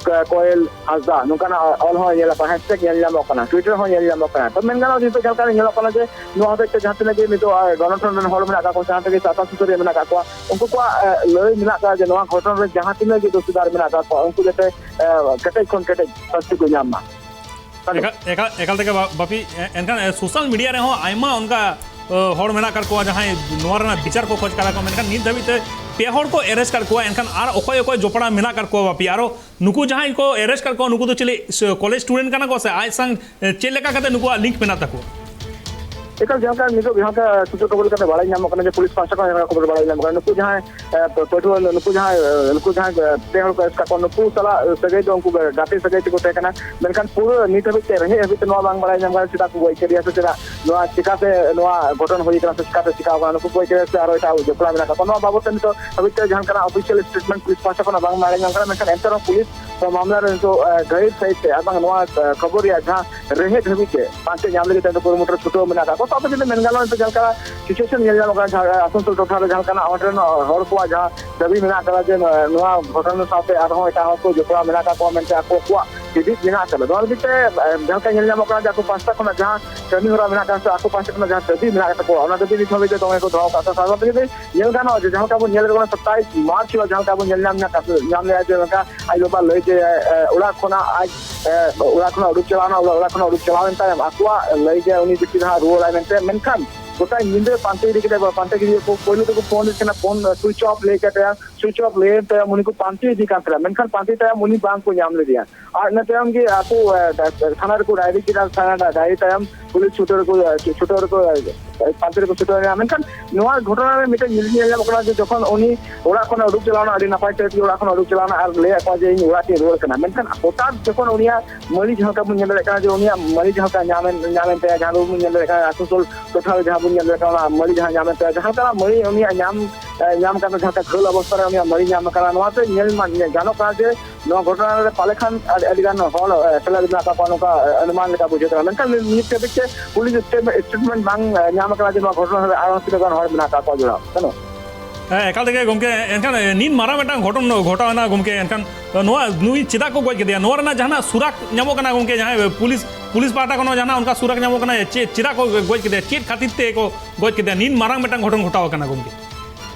ᱠᱚᱭᱮᱞ ᱦᱟᱸᱥᱫᱟ ᱱᱚᱝᱠᱟᱱᱟᱜ ᱚᱞ ᱦᱚᱸ ᱧᱮᱞᱚᱜ ᱠᱟᱱᱟ, ᱦᱮᱥᱴᱮᱜᱽ ᱧᱮᱞ ᱧᱟᱢᱚᱜ ᱠᱟᱱᱟ, ᱴᱩᱭᱴᱟᱨ ᱦᱚᱸ ᱧᱮᱞ ᱧᱟᱢᱚᱜ ᱠᱟᱱᱟ᱾ ᱛᱚ ᱢᱮᱱ ᱜᱟᱱᱚᱜᱼᱟ ᱡᱮ ᱱᱤᱛᱚᱜ ᱡᱟᱦᱟᱸ ᱞᱮᱠᱟ ᱧᱮᱞᱚᱜ ᱠᱟᱱᱟ ᱡᱮ ᱱᱚᱣᱟ ᱦᱚᱛᱮᱡ ᱛᱮ ᱡᱟᱦᱟᱸ ᱛᱤᱱᱟᱹᱜ ᱜᱮ ᱱᱤᱛᱚᱜ, ᱮ, ᱜᱚᱱᱚᱴᱷᱚᱱ ᱨᱮᱱ ᱦᱚᱲ ᱢᱮᱱᱟᱜ ᱟᱠᱟᱫ ᱠᱚᱣᱟ, ᱡᱟᱦᱟᱸ ᱛᱮᱜᱮ ᱥᱟᱶᱛᱟ ᱥᱩᱥᱟᱹᱨᱤᱭᱟᱹ ᱢᱮᱱᱟᱜ ᱟᱠᱟᱫ ᱠᱚᱣᱟ, ᱩᱱᱠᱩ ᱠᱚᱣᱟᱜ, ᱮ, ᱞᱟᱹᱭ ᱢᱮᱱᱟᱜ ᱟᱠᱟᱫᱟ ᱡᱮ ᱱᱚᱣᱟ ᱜᱷᱚᱴᱚᱱ ᱨᱮ ᱡᱟᱦᱟᱸ ᱛᱤᱱᱟᱹᱜ ᱜᱮ ᱫᱳᱥᱤᱫᱟᱨ ᱢᱮᱱᱟᱜ ᱟᱠᱟᱫ ᱠᱚᱣᱟ, ᱩᱱᱠᱩ ᱡᱟᱛᱮ, ᱮ, ᱠᱮᱴᱮᱡ ᱠᱷᱚᱱ ᱠᱮᱴᱮᱡ ᱥᱟᱹᱥᱛᱤ ᱠᱚ ᱧᱟᱢ ᱢᱟ᱾ ᱮᱠᱟᱞ, ᱮᱠᱟᱞ, ᱮᱠᱟᱞ ᱛᱮᱜᱮ ᱵᱟ-, ᱵᱟᱯᱤ, ᱮ-, ᱮᱱᱠᱷᱟᱱ, ᱮ, ᱥᱳᱥᱟᱞ ᱢᱤᱰᱤᱭᱟ ᱨᱮᱦᱚᱸ ᱟᱭᱢᱟ ᱚᱱᱠᱟ, ᱮ, ᱦᱚᱲ ᱢᱮᱱᱟᱜ ᱟᱠᱟᱫ ᱠᱚᱣᱟ ᱡᱟᱦᱟᱸᱭ ᱱᱚᱣᱟ ᱨᱮᱱᱟᱜ ᱵᱤᱪᱟᱨ ᱠᱚ ᱠᱷᱚᱡᱽ ᱠᱟᱱᱟ ᱠᱚ, ᱢᱮᱱᱠᱷᱟᱱ ᱱᱤᱛ ᱫᱷᱟᱹᱵᱤᱡ ᱛᱮ ᱯᱮ ᱦᱚᱲ ᱠᱚ ᱮᱨᱮᱥᱴ ᱠᱟᱫ ᱠᱚᱣᱟ, ᱮᱱᱠᱷᱟᱱ ᱟᱨ ᱚᱠᱚᱭ ᱚᱠᱚᱭ ᱡᱚᱯᱲᱟᱣ ᱢᱮᱱᱟᱜ ᱠᱟᱫ ᱠᱚᱣᱟ ᱵᱟᱯᱤ? ᱟᱨᱚ ᱱᱩᱠᱩ ᱡᱟᱦᱟᱸᱭ ᱠᱚ ᱮᱨᱮᱥᱴ ᱠᱟᱫ ᱠᱚᱣᱟ, ᱱᱩᱠᱩ ᱫᱚ ᱪᱤᱞᱤ ᱠᱚᱞᱮᱡᱽ ᱥᱴᱩᱰᱮᱱᱴ ᱠᱟᱱᱟ ᱠᱚ ᱥᱮ ᱟᱡ ᱥᱟᱝ ᱪᱮᱫ ᱞᱮᱠᱟ ᱠᱟᱛᱮ ᱱᱩᱠᱩᱣᱟᱜ ᱞᱤᱝᱠ ᱢᱮᱱᱟᱜ ᱛᱟᱠᱚᱣᱟ? ᱮᱠᱟᱞ ᱡᱟᱦᱟᱸ ᱞᱮᱠᱟ ᱱᱤᱛᱚᱜ ᱡᱟᱦᱟᱸ ᱞᱮᱠᱟ ᱥᱩᱪᱚᱠ ᱠᱷᱚᱵᱚᱨ ᱞᱮᱠᱟᱛᱮ ᱵᱟᱲᱟᱭ ᱧᱟᱢᱚᱜ ᱠᱟᱱᱟ ᱡᱮ ᱯᱩᱞᱤᱥ ᱯᱟᱦᱴᱟ ᱠᱷᱚᱱ ᱡᱟᱦᱟᱸ ᱞᱮᱠᱟ ᱠᱷᱚᱵᱚᱨ ᱵᱟᱲᱟᱭ ᱧᱟᱢᱚᱜ ᱠᱟᱱᱟ, ᱱᱩᱠᱩ ᱡᱟᱦᱟᱸᱭ ᱮ, ᱯᱟᱹ- ᱯᱟᱹᱴᱷᱩᱣᱟᱹ ᱱᱩᱠᱩ ᱡᱟᱦᱟᱸᱭ ᱮ, ᱱᱩᱠᱩ ᱡᱟᱦᱟᱸᱭ ᱮ, ᱯᱮ ᱦᱚᱲ ᱠᱚ ᱮᱥ ᱠᱟᱜ ᱠᱚᱣᱟ, ᱱᱩᱠᱩ ᱥᱟᱞᱟᱜ ᱮ, ᱥᱟᱹᱜᱟᱹᱭ ᱫᱚ ᱩᱱᱠᱩ ᱜᱟ- ᱜᱟᱛᱮ ᱥᱟᱹᱜᱟᱹᱭ ᱛᱮᱠᱚ ᱛᱟᱦᱮᱸ ᱠᱟᱱᱟ᱾ ᱢᱮᱱᱠᱷᱟᱱ ᱯᱩᱨᱟᱹ ᱱᱤᱛ ᱦᱟᱹᱵᱤᱡ ᱛᱮ ᱨᱮᱦᱮᱫ ᱦᱟᱹᱵᱤᱡ ᱛᱮ ᱱᱚᱣᱟ ᱵᱟᱝ ᱵᱟᱲᱟᱭ ᱧᱟᱢ ᱠᱟᱱᱟ ᱪᱮᱫᱟᱜ ᱠᱚ ᱜᱚᱡ ᱠᱮᱫᱮᱭᱟ ᱥᱮ ᱪᱮᱫᱟᱜ ᱱᱚᱣᱟ ᱪᱤᱠᱟᱛᱮ ᱱᱚᱣᱟ ᱜᱷᱚᱴᱚᱱ ᱦᱩᱭ ᱠᱟᱱᱟ ᱥᱮ ᱪᱤᱠᱟᱛᱮ ᱪᱤᱠᱟᱣ ᱠᱟᱱᱟ, ᱱᱩᱠᱩ ᱜᱚᱡ ᱠᱮᱫᱮᱭᱟ ᱥᱮ ᱟᱨᱚ ᱮᱴᱟᱜ ᱡᱚᱯᱲᱟᱣ ᱢᱮᱱᱟᱜ ᱠᱟᱜ ᱠᱚᱣᱟ, ᱱᱚᱣᱟ ᱵᱟᱵᱚᱫ ᱛᱮ ᱱᱤᱛᱚᱜ ᱦᱟᱹᱵᱤᱡ ᱛᱮ ᱡᱟᱦᱟᱸ ᱞᱮᱠᱟᱱᱟᱜ ᱚᱯᱷᱤᱥᱤᱭᱟᱞ ᱥᱴᱮᱴᱢᱮᱱᱴ ᱯᱩᱞᱤᱥ ᱯᱟᱦᱴᱟ ᱠᱷᱚᱱᱟᱜ ᱵᱟᱝ ᱵᱟᱲᱟᱭ ᱧᱟᱢ ᱠᱟᱱᱟ᱾ ᱢᱮᱱᱠᱷᱟᱱ ᱮᱱᱛᱮ ᱨᱮᱦᱚᱸ ᱯᱩᱞᱤᱥ ᱱᱚᱣᱟ ᱢᱟᱢᱞᱟ ᱨᱮ ᱱᱤᱛᱚᱜ ᱮ, ᱜᱟᱹᱦᱤᱨ ᱥᱟᱹᱦᱤᱡ ᱛᱮ ᱟᱨ ᱵᱟᱝ ᱱᱚᱣᱟ ᱮ, ᱠᱷᱚᱵᱚᱨ ᱨᱮᱭᱟᱜ ᱡᱟᱦᱟᱸ ᱨᱮᱦᱮᱫ ᱦᱟᱹᱵᱤᱡ ᱛᱮ ᱯᱟᱱᱛᱮ ᱧᱟᱢ ᱞᱟᱹᱜᱤᱫ ᱛᱮ ᱠᱩᱨᱩᱢᱩᱴᱩ ᱨᱮ ᱪᱷᱩᱴᱟᱹᱣ ᱢᱮᱱᱟᱜ ᱟᱠᱟᱫ ᱠᱚᱣᱟ᱾ ᱥᱟᱶᱛᱮ ᱡᱩᱫᱤ ᱢᱮᱱ ᱜᱟᱱᱚᱜᱼᱟ, ᱱᱤᱛᱚᱜ ᱡᱟᱦᱟᱸ ᱞᱮᱠᱟ ᱥᱤᱪᱩᱭᱮᱥᱚᱱ ᱧᱮᱞ ᱧᱟᱢᱚᱜ ᱠᱟᱱᱟ, ᱡᱟᱦᱟᱸ ᱟᱥᱟᱱᱥᱳᱞ ᱴᱚᱴᱷᱟ ᱨᱮ ᱡᱟᱦᱟᱸ ᱞᱮᱠᱟᱱᱟᱜ ᱚᱸᱰᱮ ᱨᱮᱱ ᱦᱚᱲ ᱠᱚᱣᱟᱜ ᱡᱟᱦᱟᱸ ᱫᱟᱹᱵᱤ ᱢᱮᱱᱟᱜ ᱟᱠᱟᱫᱟ ᱡᱮ ᱱᱚᱣᱟ ᱜᱷᱚᱴᱚᱱᱟ ᱥᱟᱶᱛᱮ ᱟᱨᱦᱚᱸ ᱮᱴᱟᱜ ᱦᱚᱲ ᱠᱚ ᱡᱚᱯᱲᱟᱣ ᱢᱮᱱᱟᱜ ᱟᱠᱟᱫ ᱠᱚᱣᱟ ᱢᱮᱱᱛᱮ ᱟᱠᱚ ᱠᱚᱣᱟᱜ ᱦᱤᱫᱤᱡ ᱢᱮᱱᱟᱜ ᱟᱠᱟᱫᱟ᱾ ᱱᱚᱣᱟ ᱞᱟᱹᱜᱤᱫ ᱛᱮ ᱮ, ᱡᱟᱦᱟᱸ ᱞᱮᱠᱟ ᱧᱮᱞ ᱧᱟᱢᱚᱜ ᱠᱟᱱᱟ ᱡᱮ ᱟᱠᱚ ᱯᱟᱦᱴᱟ ᱠᱷᱚᱱᱟᱜ ᱡᱟᱦᱟᱸ ᱠᱟᱹᱢᱤ ᱦᱚᱨᱟ ᱢᱮᱱᱟᱜ ᱟᱠᱟᱫ ᱥᱮ ᱟᱠᱚ ᱯᱟᱦᱴᱟ ᱠᱷᱚᱱᱟᱜ ᱡᱟᱦᱟᱸ ᱫᱟᱹᱵᱤ ᱢᱮᱱᱟᱜ ᱟᱠᱟᱫ ᱛᱟᱠᱚᱣᱟ, ᱚᱱᱟ ᱫᱟᱹᱵᱤ ᱱᱤᱛ ᱦᱟᱹᱵᱤᱡ ᱛᱮ ᱫᱚᱢᱮ ᱠᱚ ᱫᱚᱦᱚ ᱟᱠᱟᱫ ᱛᱟᱠᱚᱣᱟ᱾ ᱥᱟᱶᱛᱮ ᱡᱩᱫᱤ ᱧᱮᱞ ᱜᱟᱱᱚᱜᱼᱟ ᱡᱮ ᱡᱟᱦᱟᱸ ᱞᱮᱠᱟ ᱵᱚᱱ ᱧᱮᱞ ᱠᱟᱱᱟ ᱥᱟᱛᱟᱭᱤᱥ ᱢᱟᱨᱪ ᱦᱤᱞᱳᱜ ᱡᱟᱦᱟᱸ ᱞᱮᱠᱟ ᱵᱚᱱ ᱧᱮᱞ ᱧᱟᱢ ᱧᱟᱢ ᱞᱮᱫᱼᱟ ᱡᱮ ᱞᱮᱠᱟ ᱟᱡ ᱵᱟᱵᱟ ᱞᱟᱹᱭ ᱡᱮ ᱮ, ᱚᱲᱟᱜ ᱠᱷᱚᱱᱟᱜ ᱟᱡ ᱮ, ᱚᱲᱟᱜ ᱠᱷᱚᱱᱟᱜ ᱩᱰᱩᱠ ᱪᱟᱞᱟᱣ ᱮᱱᱟ, ᱚᱲᱟᱜ ᱠᱷᱚᱱᱟᱜ ᱩᱰᱩᱠ ᱪᱟᱞᱟᱣ ᱮᱱ ᱛᱟᱭᱚᱢ ᱟᱠᱚᱣᱟᱜ ᱞᱟᱹᱭ ᱡᱮ ᱩᱱᱤ ᱡᱟᱹᱥᱛᱤ ᱫᱷᱟᱣ ᱨᱩᱣᱟᱹᱲᱟᱭ ᱢᱮᱱᱛᱮ, ᱢᱮᱱᱠᱷᱟᱱ ᱜᱚᱴᱟ ᱧᱤᱫᱟᱹ ᱯᱟᱱᱛᱮ ᱤᱫᱤ ᱠᱟᱛᱮ ᱯᱟᱱᱛᱮ ᱜᱤᱫᱽᱨᱟᱹ ᱠᱚ ᱯᱳᱭᱞᱳ ᱛᱮᱠᱚ ᱯᱷᱳᱱ ᱮᱫ ᱛᱟᱦᱮᱱᱟ, ᱯᱷᱳᱱ ᱥᱩᱭᱤᱪ ᱚᱯᱷ ᱞᱟᱹᱭ ᱠᱟᱛᱮ ᱥᱩᱭᱤᱪ ᱚᱯᱷ ᱞᱟᱹᱭ ᱛᱟᱭᱚᱢ ᱩᱱᱤ ᱠᱚ ᱯᱟᱱᱛᱮ ᱤᱫᱤ ᱠᱟᱱ ᱛᱟᱦᱮᱱᱟ, ᱢᱮᱱᱠᱷᱟᱱ ᱯᱟᱱᱛᱮ ᱛᱟᱭᱚᱢ ᱩᱱᱤ ᱵᱟᱝ ᱠᱚ ᱧᱟᱢ ᱞᱮᱫᱮᱭᱟ᱾ ᱟᱨ ᱤᱱᱟᱹ ᱛᱟᱭᱚᱢ ᱜᱮ ᱟᱠᱚ ᱮ, ᱛᱷᱟᱱᱟ ᱨᱮᱠᱚ ᱰᱟᱭᱨᱤ ᱠᱮᱫᱟ, ᱛᱷᱟᱱᱟ ᱰᱟᱭᱨᱤ ᱛᱟᱭᱚᱢ ᱯᱩᱞᱤᱥ ᱪᱷᱩᱴᱟᱹᱣ ᱨᱮᱠᱚ ᱪᱷᱩᱴᱟᱹᱣ ᱨᱮᱠᱚ ᱯᱟᱱᱛᱮ ᱨᱮᱠᱚ ᱪᱷᱩᱴᱟᱹᱣ ᱮᱱᱟ᱾ ᱢᱮᱱᱠᱷᱟᱱ ᱱᱚᱣᱟ ᱜᱷᱚᱴᱚᱱᱟ ᱨᱮ ᱢᱤᱫᱴᱮᱱ ᱧᱮᱞ ᱧᱮᱞ ᱧᱟᱢᱚᱜ ᱠᱟᱱᱟ ᱡᱮ ᱡᱚᱠᱷᱚᱱ ᱩᱱᱤ ᱚᱲᱟᱜ ᱠᱷᱚᱱ ᱮ ᱩᱰᱩᱠ ᱪᱟᱞᱟᱣ ᱮᱱᱟ, ᱟᱹᱰᱤ ᱱᱟᱯᱟᱭ ᱛᱮ ᱩᱲᱟᱜ ᱠᱷᱚᱱ ᱩᱰᱩᱠ ᱪᱟᱞᱟᱣ ᱮᱱᱟ ᱟᱨ ᱞᱟᱹᱭ ᱟᱠᱚᱣᱟ ᱡᱮ ᱤᱧ ᱚᱲᱟᱜ ᱛᱮᱧ ᱨᱩᱣᱟᱹᱲ ᱠᱟᱱᱟ᱾ ᱢᱮᱱᱠᱷᱟᱱ ᱦᱚᱴᱟᱛ ᱡᱚᱠᱷᱚᱱ ᱩᱱᱤᱭᱟᱜ ᱢᱟᱹᱞᱤ ᱡᱟᱦᱟᱸ ᱞᱮᱠᱟ ᱵᱚᱱ ᱧᱮᱞ ᱫᱟᱲᱮᱭᱟᱜ ᱠᱟᱱᱟ ᱡᱮ ᱩᱱᱤᱭᱟᱜ ᱢᱟᱹᱞᱤ ᱡᱟᱦᱟᱸ ᱞᱮᱠᱟ ᱧᱟᱢᱮᱱ ᱧᱟᱢᱮᱱ ᱛᱟᱭᱟ, ᱡᱟᱦᱟᱸ ᱫᱚᱵᱚᱱ ᱧᱮᱞ ᱫᱟᱲᱮᱭᱟᱜ ᱠᱟᱱᱟ ᱟᱥᱟᱱᱥᱳᱞ ᱴᱚᱴᱷᱟ ᱨᱮ ᱡᱟᱦᱟᱸ ᱵᱚᱱ ᱧᱮᱞ ᱫᱟᱲᱮᱭᱟᱜ ᱠᱟᱱᱟ ᱚᱱᱟ ᱢᱟᱹᱞᱤ ᱡᱟᱦᱟᱸ ᱧᱟᱢᱮᱱ ᱛᱟᱭᱟ, ᱡᱟᱦᱟᱸ ᱞᱮᱠᱟ ᱢᱟᱹᱞᱤ ᱩᱱᱤᱭᱟᱜ ᱧᱟᱢ ᱮ, ᱧᱟᱢ ᱠᱟᱛᱮ ᱡᱟᱦᱟᱸ ᱞᱮᱠᱟ ᱜᱷᱟᱹᱞ ᱚᱵᱚᱥᱛᱟ ᱨᱮ ᱩᱱᱤᱭᱟᱜ ᱢᱟᱹᱞᱤ ᱧᱟᱢ ᱟᱠᱟᱱᱟ, ᱱᱚᱣᱟ ᱛᱮ ᱧᱮᱞ ᱢᱟ ᱧᱮ- ᱜᱟᱱᱚᱜ ᱠᱟᱱᱟ ᱡᱮ ᱱᱚᱣᱟ ᱜᱷᱚᱴᱚᱱᱟ ᱨᱮ ᱯᱟᱞᱮ ᱠᱷᱟᱱ ᱟᱹᱰᱤ ᱟᱹᱰᱤ ᱜᱟᱱ ᱦᱚᱲ ᱮ, ᱥᱮᱞᱮᱫ ᱢᱮᱱᱟᱜ ᱟᱠᱟᱫ ᱠᱚᱣᱟ ᱱᱚᱝᱠᱟ ᱮ, ᱚᱱᱩᱢᱟᱱ ᱞᱮᱠᱟ ᱵᱩᱡᱷᱟᱹᱜ ᱠᱟᱱᱟ᱾ ᱢᱮᱱᱠᱷᱟᱱ ᱱᱤᱛ ᱦᱟᱹᱵᱤᱡ ᱛᱮ ᱯᱩᱞᱤᱥ ᱥᱴᱮᱴᱢᱮᱱᱴ ᱵᱟᱝ ᱮ, ᱧᱟᱢ ᱟᱠᱟᱱᱟ ᱡᱮ ᱱᱚᱣᱟ ᱜᱷᱚᱴᱚᱱᱟ ᱨᱮ ᱟᱨᱦᱚᱸ ᱛᱤᱱᱟᱹᱜ ᱜᱟᱱ ᱦᱚᱲ ᱢᱮᱱᱟᱜ ᱟᱠᱟᱫ ᱠᱚᱣᱟ ᱡᱚᱲᱟᱣ ᱠᱟᱱᱟ᱾ ᱦᱮᱸ, ᱮᱠᱟᱞ ᱛᱮᱜᱮ ᱜᱚᱢᱠᱮ, ᱮᱱᱠᱷᱟᱱ ᱮ, ᱱᱤᱱ ᱢᱟᱨᱟᱝ ᱢᱤᱫᱴᱟᱝ ᱜᱷᱚᱴᱚᱱ ᱜᱷᱚᱴᱟᱣ ᱮᱱᱟ ᱜᱚᱢᱠᱮ, ᱮᱱᱠᱷᱟᱱ ᱱᱚᱣᱟ ᱱᱩᱭ ᱪᱮᱫᱟᱜ ᱠᱚ ᱜᱚᱡ ᱠᱮᱫᱮᱭᱟ? ᱱᱚᱣᱟ ᱨᱮᱱᱟᱜ ᱡᱟᱦᱟᱱᱟᱜ ᱥᱩᱨᱟᱠ ᱧᱟᱢᱚᱜ ᱠᱟᱱᱟ ᱜᱚᱢᱠᱮ? ᱡᱟᱦᱟᱸᱭ ᱯᱩᱞᱤᱥ ᱯᱩᱞᱤᱥ ᱯᱟᱦᱴᱟ ᱠᱷᱚᱱ ᱦᱚᱸ ᱡᱟᱦᱟᱱᱟᱜ ᱚᱱᱠᱟ ᱥᱩᱨᱟᱠ ᱧᱟᱢᱚᱜ ᱠᱟᱱᱟ ᱪᱮ ᱪᱮᱫᱟᱜ ᱠᱚ ᱜᱚᱡ ᱠᱮᱫᱮᱭᱟ, ᱪᱮᱫ ᱠᱷᱟᱹᱛᱤᱨ ᱛᱮ ᱠᱚ ᱜᱚᱡ ᱠᱮᱫᱮᱭᱟ? ᱱᱤᱱ ᱢᱟᱨᱟᱝ ᱢᱤᱫᱴᱟᱝ ᱜᱷᱚᱴᱚᱱ ᱜᱷᱚᱴᱟᱣ ᱟᱠᱟᱱᱟ ᱜᱚᱢᱠᱮ᱾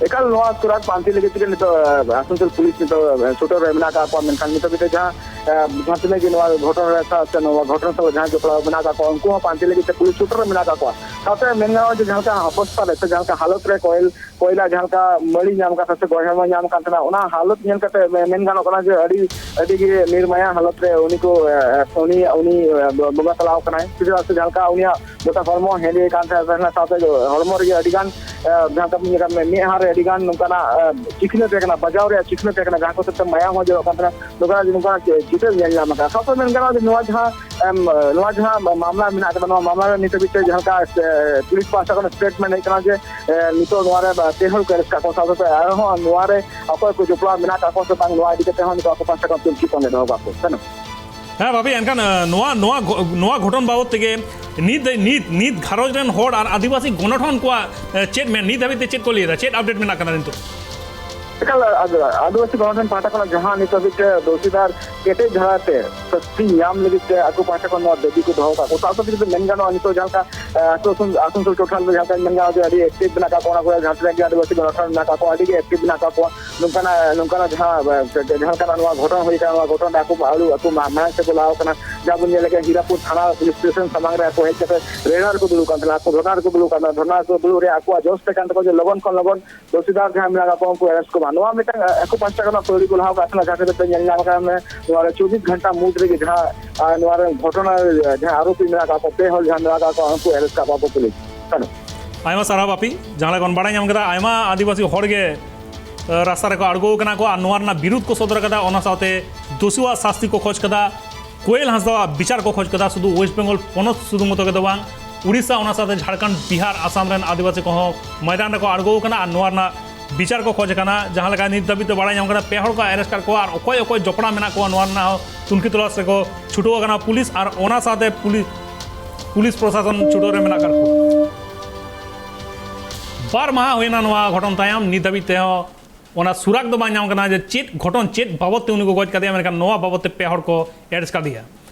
ᱮᱠᱟᱞ ᱱᱚᱣᱟ ᱥᱩᱨᱟᱠ ᱯᱟᱱᱛᱮ ᱞᱟᱹᱜᱤᱫ ᱛᱮᱜᱮ ᱱᱤᱛᱚᱜ ᱮ, ᱟᱥᱟᱱᱥᱳᱞ ᱯᱩᱞᱤᱥ ᱱᱤᱛᱚᱜ ᱮ, ᱪᱷᱩᱴᱟᱹᱣ ᱨᱮ ᱢᱮᱱᱟᱜ ᱟᱠᱟᱫ ᱠᱚᱣᱟ᱾ ᱢᱮᱱᱠᱷᱟᱱ ᱱᱤᱛ ᱦᱟᱹᱵᱤᱡ ᱛᱮ ᱡᱟᱦᱟᱸ ᱡᱟᱦᱟᱸ ᱛᱤᱱᱟᱹᱜ ᱜᱮ ᱱᱚᱣᱟ ᱜᱷᱚᱴᱚᱱ ᱨᱮ ᱥᱟᱶ ᱥᱮ ᱱᱚᱣᱟ ᱜᱷᱚᱴᱚᱱ ᱥᱟᱞᱟᱜ ᱡᱟᱦᱟᱸᱭ ᱡᱚᱯᱲᱟᱣ ᱢᱮᱱᱟᱜ ᱟᱠᱟᱫ ᱠᱚᱣᱟ, ᱩᱱᱠᱩ ᱦᱚᱸ ᱯᱟᱱᱛᱮ ᱞᱟᱹᱜᱤᱫ ᱛᱮ ᱯᱩᱞᱤᱥ ᱪᱷᱩᱴᱟᱹᱣ ᱨᱮ ᱢᱮᱱᱟᱜ ᱟᱠᱟᱫ ᱠᱚᱣᱟ᱾ ᱥᱟᱶᱛᱮ ᱢᱮᱱ ᱜᱟᱱᱚᱜᱼᱟ ᱡᱮ ᱡᱟᱦᱟᱸ ᱞᱮᱠᱟ ᱚᱵᱚᱥᱛᱟ ᱨᱮ ᱥᱮ ᱡᱟᱦᱟᱸ ᱞᱮᱠᱟ ᱦᱟᱞᱚᱛ ᱨᱮ ᱠᱚᱭᱮᱞ ᱠᱚᱭᱞᱟ ᱡᱟᱦᱟᱸ ᱞᱮᱠᱟ ᱢᱟᱹᱲᱤ ᱧᱟᱢ ᱠᱟᱱ ᱛᱟᱦᱮᱸ ᱥᱮ ᱜᱚᱡ ᱦᱚᱲᱢᱚ ᱧᱟᱢ ᱠᱟᱱ ᱛᱟᱦᱮᱸᱱᱟ, ᱚᱱᱟ ᱦᱟᱞᱚᱛ ᱧᱮᱞ ᱠᱟᱛᱮ ᱢᱮ-, ᱢᱮᱱ ᱜᱟᱱᱚᱜ ᱠᱟᱱᱟ ᱡᱮ ᱟᱹᱰᱤ, ᱟᱹᱰᱤ ᱜᱮ ᱱᱤᱨᱢᱟᱭᱟ ᱦᱟᱞᱚᱛ ᱨᱮ ᱩᱱᱤ ᱠᱚ, ᱮ, ᱩᱱᱤ, ᱩᱱᱤ, ᱮ, ᱵᱚ-, ᱵᱚᱸᱜᱟ ᱛᱟᱞᱟᱣ ᱠᱟᱱᱟᱭ᱾ ᱪᱮᱫᱟᱜ ᱥᱮ ᱡᱟᱦᱟᱸ ᱞᱮᱠᱟ ᱩᱱᱤᱭᱟᱜ ᱜᱚᱴᱟ ᱦᱚᱲᱢᱚ ᱦᱮᱸᱫᱮ ᱠᱟᱱ ᱛᱟᱦᱮᱸ, ᱛᱟᱦᱮᱸᱱᱟ, ᱥᱟᱶᱛᱮ ᱦᱚᱲᱢᱚ ᱨᱮᱜᱮ ᱟᱹᱰᱤ ᱜᱟᱱ, ᱮ, ᱡᱟᱦᱟᱸ ᱞᱮᱠᱟ ᱢᱮᱫ-, ᱢᱮᱫᱦᱟ ᱨᱮ ᱟᱹᱰᱤ ᱜᱟᱱ ᱱᱚᱝᱠᱟᱱᱟᱜ, ᱮ, ᱪᱤᱠᱷᱱᱟᱹ ᱛᱟᱦᱮᱸ ᱠᱟᱱᱟ, ᱵᱟᱡᱟᱣ ᱨᱮᱭᱟᱜ ᱪᱤᱠᱷᱱᱟᱹ ᱛᱟᱦᱮᱸ ᱠᱟᱱᱟ, ᱡᱟᱦᱟᱸ ᱠᱚ ᱛᱮ ᱢᱟᱭᱟᱢ ᱦᱚᱸ ᱡᱚᱨᱚᱜ ᱠᱟᱱ ᱛᱟᱦᱮᱸᱱᱟ᱾ ᱱᱚᱝᱠᱟᱱᱟᱜ, ᱱᱚᱝᱠᱟᱱᱟᱜ ᱪᱤ-, ᱪᱤᱛᱟᱹᱨ ᱧᱮᱞ ᱧᱟᱢ ᱟᱠᱟᱱᱟ᱾ ᱥᱟᱶᱛᱮ ᱢᱮᱱ ᱜᱟᱱᱚᱜᱼᱟ ᱡᱮ ᱱᱚᱣᱟ ᱡᱟᱦᱟᱸ, ᱮᱢ, ᱱᱚᱣᱟ ᱡᱟᱦᱟᱸ ᱢᱟᱢᱞᱟ ᱢᱮᱱᱟᱜ ᱟᱠᱟᱫᱟ, ᱱᱚᱣᱟ ᱢᱟᱢᱞᱟ ᱨᱮ ᱱᱤᱛ ᱦᱟᱹᱵᱤᱡ ᱛᱮ ᱡᱟᱦᱟᱸ ᱞᱮᱠᱟ, ᱮ, ᱯᱩᱞᱤᱥ ᱯᱟᱦᱴᱟ ᱠᱷᱚᱱ ᱥᱴᱮᱴᱢᱮᱱᱴ ᱦᱮᱡ ᱟᱠᱟᱱᱟ ᱡᱮ, ᱮ, ᱱᱤᱛᱚᱜ ᱱᱚᱣᱟ ᱨᱮ, ᱮ, ᱯᱮ ᱦᱚᱲ ᱠᱚ ᱮᱨᱮᱥᱴ ᱠᱟᱜ ᱠᱚᱣᱟ, ᱥᱟᱶᱛᱮ ᱟᱨᱦᱚᱸ ᱱᱚᱣᱟ ᱨᱮ ᱚᱠᱚᱭ ᱠᱚ ᱡᱚᱯᱲᱟᱣ ᱢᱮᱱᱟᱜ ᱟᱠᱟᱫ ᱠᱚᱣᱟ ᱥᱮ ᱵᱟᱝ, ᱱᱚᱣᱟ ᱤᱫᱤ ᱠᱟᱛᱮ ᱦᱚᱸ ᱱᱤᱛᱚᱜ ᱟᱠᱚ ᱯᱟᱦᱴᱟ ᱠᱷᱚᱱ ᱛᱩᱱᱠᱷᱤ ᱠᱚ ᱚᱸᱰᱮ ᱫᱚᱦᱚ ᱠᱟᱜ ᱠᱚ ᱠᱟᱱᱟ᱾ ᱦᱮᱸ ᱵᱷᱟᱵᱤ, ᱮᱱᱠᱷᱟᱱ, ᱮ, ᱱᱚᱣᱟ, ᱱᱚᱣᱟ ᱜᱷᱚ-, ᱱᱚᱣᱟ ᱜᱷᱚᱴᱚᱱ ᱵᱟᱵᱚᱫ ᱛᱮᱜᱮ ᱱᱤᱛ, ᱱᱤᱛ, ᱱᱤᱛ ᱜᱷᱟᱨᱚᱸᱡᱽ ᱨᱮᱱ ᱦᱚᱲ ᱟᱨ ᱟᱹᱫᱤᱵᱟᱹᱥᱤ ᱜᱚᱱᱚᱴᱷᱚᱱ ᱠᱚᱣᱟᱜ, ᱮ, ᱪᱮᱫ ᱢᱮᱱ, ᱱᱤᱛ ᱫᱷᱟᱹᱵᱤᱡ ᱛᱮ ᱪᱮᱫ ᱠᱚ ᱞᱟᱹᱭ ᱮᱫᱟ, ᱪᱮᱫ ᱟᱯᱰᱮᱴ ᱢᱮᱱᱟᱜ ᱠᱟᱫᱟ ᱱᱤᱛᱚᱜ? ᱮᱠᱟᱞ, ᱟᱫ-, ᱟᱹᱫᱤᱵᱟᱹᱥᱤ ᱜᱚᱱᱚᱴᱷᱚᱱ ᱯᱟᱦᱴᱟ ᱠᱷᱚᱱᱟᱜ ᱡᱟᱦᱟᱸ ᱱᱤᱛ ᱦᱟᱹᱵᱤᱡ ᱛᱮ ᱫᱳᱥᱤᱫᱟᱨ ᱠᱮᱴᱮᱡ ᱫᱷᱟᱨᱟᱛᱮ ᱥᱟᱹᱥᱛᱤ ᱧᱟᱢ ᱞᱟᱹᱜᱤᱫ ᱛᱮ ᱟᱠᱚ ᱯᱟᱦᱴᱟ ᱠᱷᱚᱱ ᱱᱚᱣᱟ ᱫᱟᱹᱵᱤ ᱠᱚ ᱫᱚᱦᱚ ᱠᱟᱜ ᱠᱚ᱾ ᱥᱟᱶ ᱥᱟᱶᱛᱮ ᱡᱩᱫᱤ ᱢᱮᱱ ᱜᱟᱱᱚᱜᱼᱟ, ᱱᱤᱛᱚᱜ ᱡᱟᱦᱟᱸ ᱞᱮᱠᱟ, ᱮ, ᱟᱥᱟᱱᱥᱳᱞ, ᱟᱥᱟᱱᱥᱳᱞ ᱴᱚᱴᱷᱟ ᱨᱮ ᱡᱟᱦᱟᱸ ᱞᱮᱠᱟ ᱢᱮᱱ ᱜᱟᱱᱚᱜᱼᱟ ᱡᱮ ᱟᱹᱰᱤ ᱮᱠᱴᱤᱵᱷ ᱢᱮᱱᱟᱜ ᱠᱟᱜ ᱠᱚᱣᱟ, ᱚᱱᱟ ᱠᱚᱨᱮ ᱡᱟᱦᱟᱸ ᱛᱤᱱᱟᱹᱜ ᱜᱮ ᱟᱹᱫᱤᱵᱟᱹᱥᱤ ᱜᱚᱱᱚᱴᱷᱚᱱ ᱢᱮᱱᱟᱜ ᱠᱟᱜ ᱠᱚᱣᱟ, ᱟᱹᱰᱤ ᱜᱮ ᱮᱠᱴᱤᱵᱷ ᱢᱮᱱᱟᱜ ᱠᱟᱜ ᱠᱚᱣᱟ᱾ ᱱᱚᱝᱠᱟᱱᱟᱜ, ᱱᱚᱝᱠᱟᱱᱟᱜ ᱡᱟᱦᱟᱸ, ᱡᱟᱦᱟᱸ ᱞᱮᱠᱟᱱᱟᱜ ᱱᱚᱣᱟ ᱜᱷᱚᱴᱚᱱ ᱦᱩᱭ ᱠᱟᱱᱟ, ᱱᱚᱣᱟ ᱜᱷᱚᱴᱚᱱ ᱨᱮ ᱟᱠᱚ ᱟᱹᱰᱤ, ᱟᱠᱚ ᱢᱟ-, ᱢᱟᱲᱟᱝ ᱥᱮᱫ ᱠᱚ ᱞᱟᱦᱟᱣ ᱠᱟᱱᱟ᱾ ᱡᱟ ᱵᱚᱱ ᱧᱮᱞ ᱞᱮᱠᱷᱟᱱ ᱦᱤᱨᱟᱯᱩᱨ ᱛᱷᱟᱱᱟ ᱯᱩᱞᱤᱥ ᱥᱴᱮᱥᱚᱱ ᱥᱟᱢᱟᱝ ᱨᱮ ᱟᱠᱚ ᱦᱮᱡ ᱠᱟᱛᱮ ᱨᱮᱲᱟ ᱨᱮᱠᱚ ᱫᱩᱲᱩᱵ ᱠᱟᱱ ᱛᱟᱦᱮᱱᱟ, ᱟᱠᱚ ᱫᱷᱚᱨᱱᱟ ᱨᱮᱠᱚ ᱫᱩᱲᱩᱵ ᱠᱟᱱ ᱛᱟᱦᱮᱱᱟ, ᱫᱷᱚᱨᱱᱟ ᱨᱮᱠᱚ ᱫᱩᱲᱩᱵ ᱨᱮ ᱟᱠᱚᱣᱟᱜ ᱡᱚᱥ ᱛᱟᱦᱮᱸ ᱠᱟᱱ ᱛᱟᱠᱚᱣᱟ ᱡᱮ ᱞᱚᱜᱚᱱ ᱠᱷᱚᱱ ᱞᱚᱜᱚᱱ ᱫᱳᱥᱤᱫᱟᱨ ᱡᱟᱦᱟᱸᱭ ᱢᱮᱱᱟᱜ ᱠᱟᱜ ᱠᱚᱣᱟ ᱩᱱᱠᱩ ᱮᱨᱮᱥᱴ ᱠᱚᱢᱟ᱾ ᱱᱚᱣᱟ ᱢᱤᱫᱴᱟᱝ, ᱮ, ᱟᱠᱚ ᱯᱟᱦᱴᱟ ᱠᱷᱚᱱᱟᱜ ᱯᱟᱹᱣᱲᱤ ᱠᱚ ᱞᱟᱦᱟᱣ ᱠᱟᱜ ᱛᱟᱦᱮᱱᱟ, ᱡᱟᱦᱟᱸ ᱠᱷᱟᱹᱛᱤᱨ ᱛᱮ ᱧᱮᱞ ᱧᱟᱢ ᱠᱟᱱᱟ ᱱᱚᱣᱟ ᱨᱮ ᱪᱚᱵᱵᱤᱥ ᱜᱷᱚᱱᱴᱟ ᱢᱩᱫᱽ ᱨᱮᱜᱮ ᱡᱟᱦᱟᱸ, ᱟᱨ ᱱᱚᱣᱟ ᱨᱮ ᱜᱷᱚᱴᱚᱱᱟ ᱨᱮ ᱡᱟᱦᱟᱸ ᱟᱨᱳᱯᱤ ᱢᱮᱱᱟᱜ ᱠᱟᱜ ᱠᱚᱣᱟ, ᱯᱮ ᱦᱚᱲ ᱡᱟᱦᱟᱸ ᱢᱮᱱᱟᱜ ᱠᱟᱜ ᱠᱚᱣᱟ, ᱩᱱᱠᱩ ᱮᱨᱮᱥᱴ ᱠᱟᱜ ᱠᱚᱣᱟ ᱠᱚ ᱯᱩᱞᱤᱥ᱾ ᱠᱟᱱᱟ᱾ ᱟᱭᱢᱟ ᱥᱟᱨᱦᱟᱣ ᱵᱟᱯᱤ, ᱡᱟᱦᱟᱸ ᱞᱮᱠᱟ ᱵᱚᱱ ᱵᱟᱲᱟᱭ ᱧᱟᱢ ᱠᱮᱫᱟ, ᱟᱭᱢᱟ ᱟᱹᱫᱤᱵᱟᱹᱥᱤ ᱦᱚᱲ ᱜᱮ, ᱮ, ᱨᱟᱥᱛᱟ ᱨᱮᱠᱚ ᱟᱬᱜᱚ ᱟᱠᱟᱱᱟ ᱠᱚ ᱟᱨ ᱱᱚᱣᱟ ᱨᱮᱱᱟᱜ ᱵᱤᱨᱩᱫᱷ ᱠᱚ ᱥᱚᱫᱚᱨ ᱠᱟᱫᱟ᱾ ᱚᱱᱟ ᱥᱟᱶᱛᱮ ᱫᱳᱥᱤᱣᱟᱜ ᱥᱟᱥᱛᱤ ᱠᱚ ᱠᱷᱚᱡᱽ ᱠᱟᱫᱟ, ᱠᱳᱭᱮᱞ ᱦᱟᱸᱥᱫᱟᱣᱟᱜ ᱵᱤᱪᱟᱨ ᱠᱚ ᱠᱷᱚᱡᱽ ᱠᱟᱫᱟ᱾ ᱥᱩᱫᱷᱩ ᱳᱭᱮᱥᱴ ᱵᱮᱝᱜᱚᱞ ᱯᱚᱱᱚᱛ ᱥᱩᱫᱷᱩ ᱢᱚᱛᱚ ᱜᱮ ᱫᱚ ᱵᱟᱝ, ᱩᱲᱤᱥᱥᱟ, ᱚᱱᱟ ᱥᱟᱶᱛᱮ ᱡᱷᱟᱲᱠᱷᱚᱸᱰ, ᱵᱤᱦᱟᱨ, ᱟᱥᱟᱢ ᱨᱮᱱ ᱟᱹᱫᱤᱵᱟᱹᱥᱤ ᱠᱚᱦᱚᱸ ᱢᱚᱭᱫᱟᱱ ᱨᱮᱠᱚ ᱟᱬᱜᱚ ᱟᱠᱟᱱᱟ ᱟᱨ ᱱᱚᱣᱟ ᱨᱮᱱᱟᱜ ᱵᱤᱪᱟᱨ ᱠᱚ ᱠᱷᱚᱡᱽ ᱠᱟᱱᱟ᱾ ᱡᱟᱦᱟᱸ ᱞᱮᱠᱟ ᱱᱤᱛ ᱫᱷᱟᱹᱵᱤᱡ ᱛᱮ ᱵᱟᱲᱟᱭ ᱧᱟᱢ ᱠᱟᱱᱟ, ᱯᱮ ᱦᱚᱲ ᱠᱚ ᱮᱨᱮᱥᱴ ᱠᱟᱫ ᱠᱚᱣᱟ ᱟᱨ ᱚᱠᱚᱭ ᱚᱠᱚᱭ ᱡᱚᱯᱲᱟᱣ ᱢᱮᱱᱟᱜ ᱠᱚᱣᱟ, ᱱᱚᱣᱟ ᱨᱮᱱᱟᱜ ᱦᱚᱸ ᱛᱩᱱᱠᱷᱤ ᱛᱚᱞᱟᱥ ᱨᱮᱠᱚ ᱪᱷᱩᱴᱟᱹᱣ ᱟᱠᱟᱱᱟ ᱯᱩᱞᱤᱥ᱾ ᱟᱨ ᱚᱱᱟ ᱥᱟᱶᱛᱮ ᱯᱩᱞᱤᱥ, ᱯᱩᱞᱤᱥ ᱯᱨᱚᱥᱟᱥᱚᱱ ᱪᱷᱩᱴᱟᱹᱣ ᱨᱮ ᱢᱮᱱᱟᱜ ᱠᱟᱫ ᱠᱚᱣᱟ᱾ ᱵᱟᱨ ᱢᱟᱦᱟ ᱦᱩᱭᱱᱟ ᱱᱚᱣᱟ ᱜᱷᱚᱴᱚᱱ ᱛᱟᱭᱚᱢ, ᱱᱤᱛ ᱫᱷᱟᱹᱵᱤᱡ ᱛᱮᱦᱚᱸ ᱚᱱᱟ ᱥᱩᱨᱟᱜ ᱫᱚ ᱵᱟᱝ ᱧᱟᱢ ᱠᱟᱱᱟ ᱡᱮ ᱪᱮᱫ ᱜᱷᱚᱴᱚᱱ, ᱪᱮᱫ ᱵᱟᱵᱚᱛ ᱛᱮ ᱩᱱᱤ ᱠᱚ ᱜᱚᱡ ᱠᱟᱫᱮᱭᱟ, ᱢᱮᱱᱠᱷᱟᱱ ᱱᱚᱣᱟ ᱵᱟᱵᱚᱛ ᱛᱮ ᱯᱮ ᱦᱚᱲ ᱠᱚ ᱮᱨᱮᱥᱴ ᱠᱟᱫᱮᱭᱟ᱾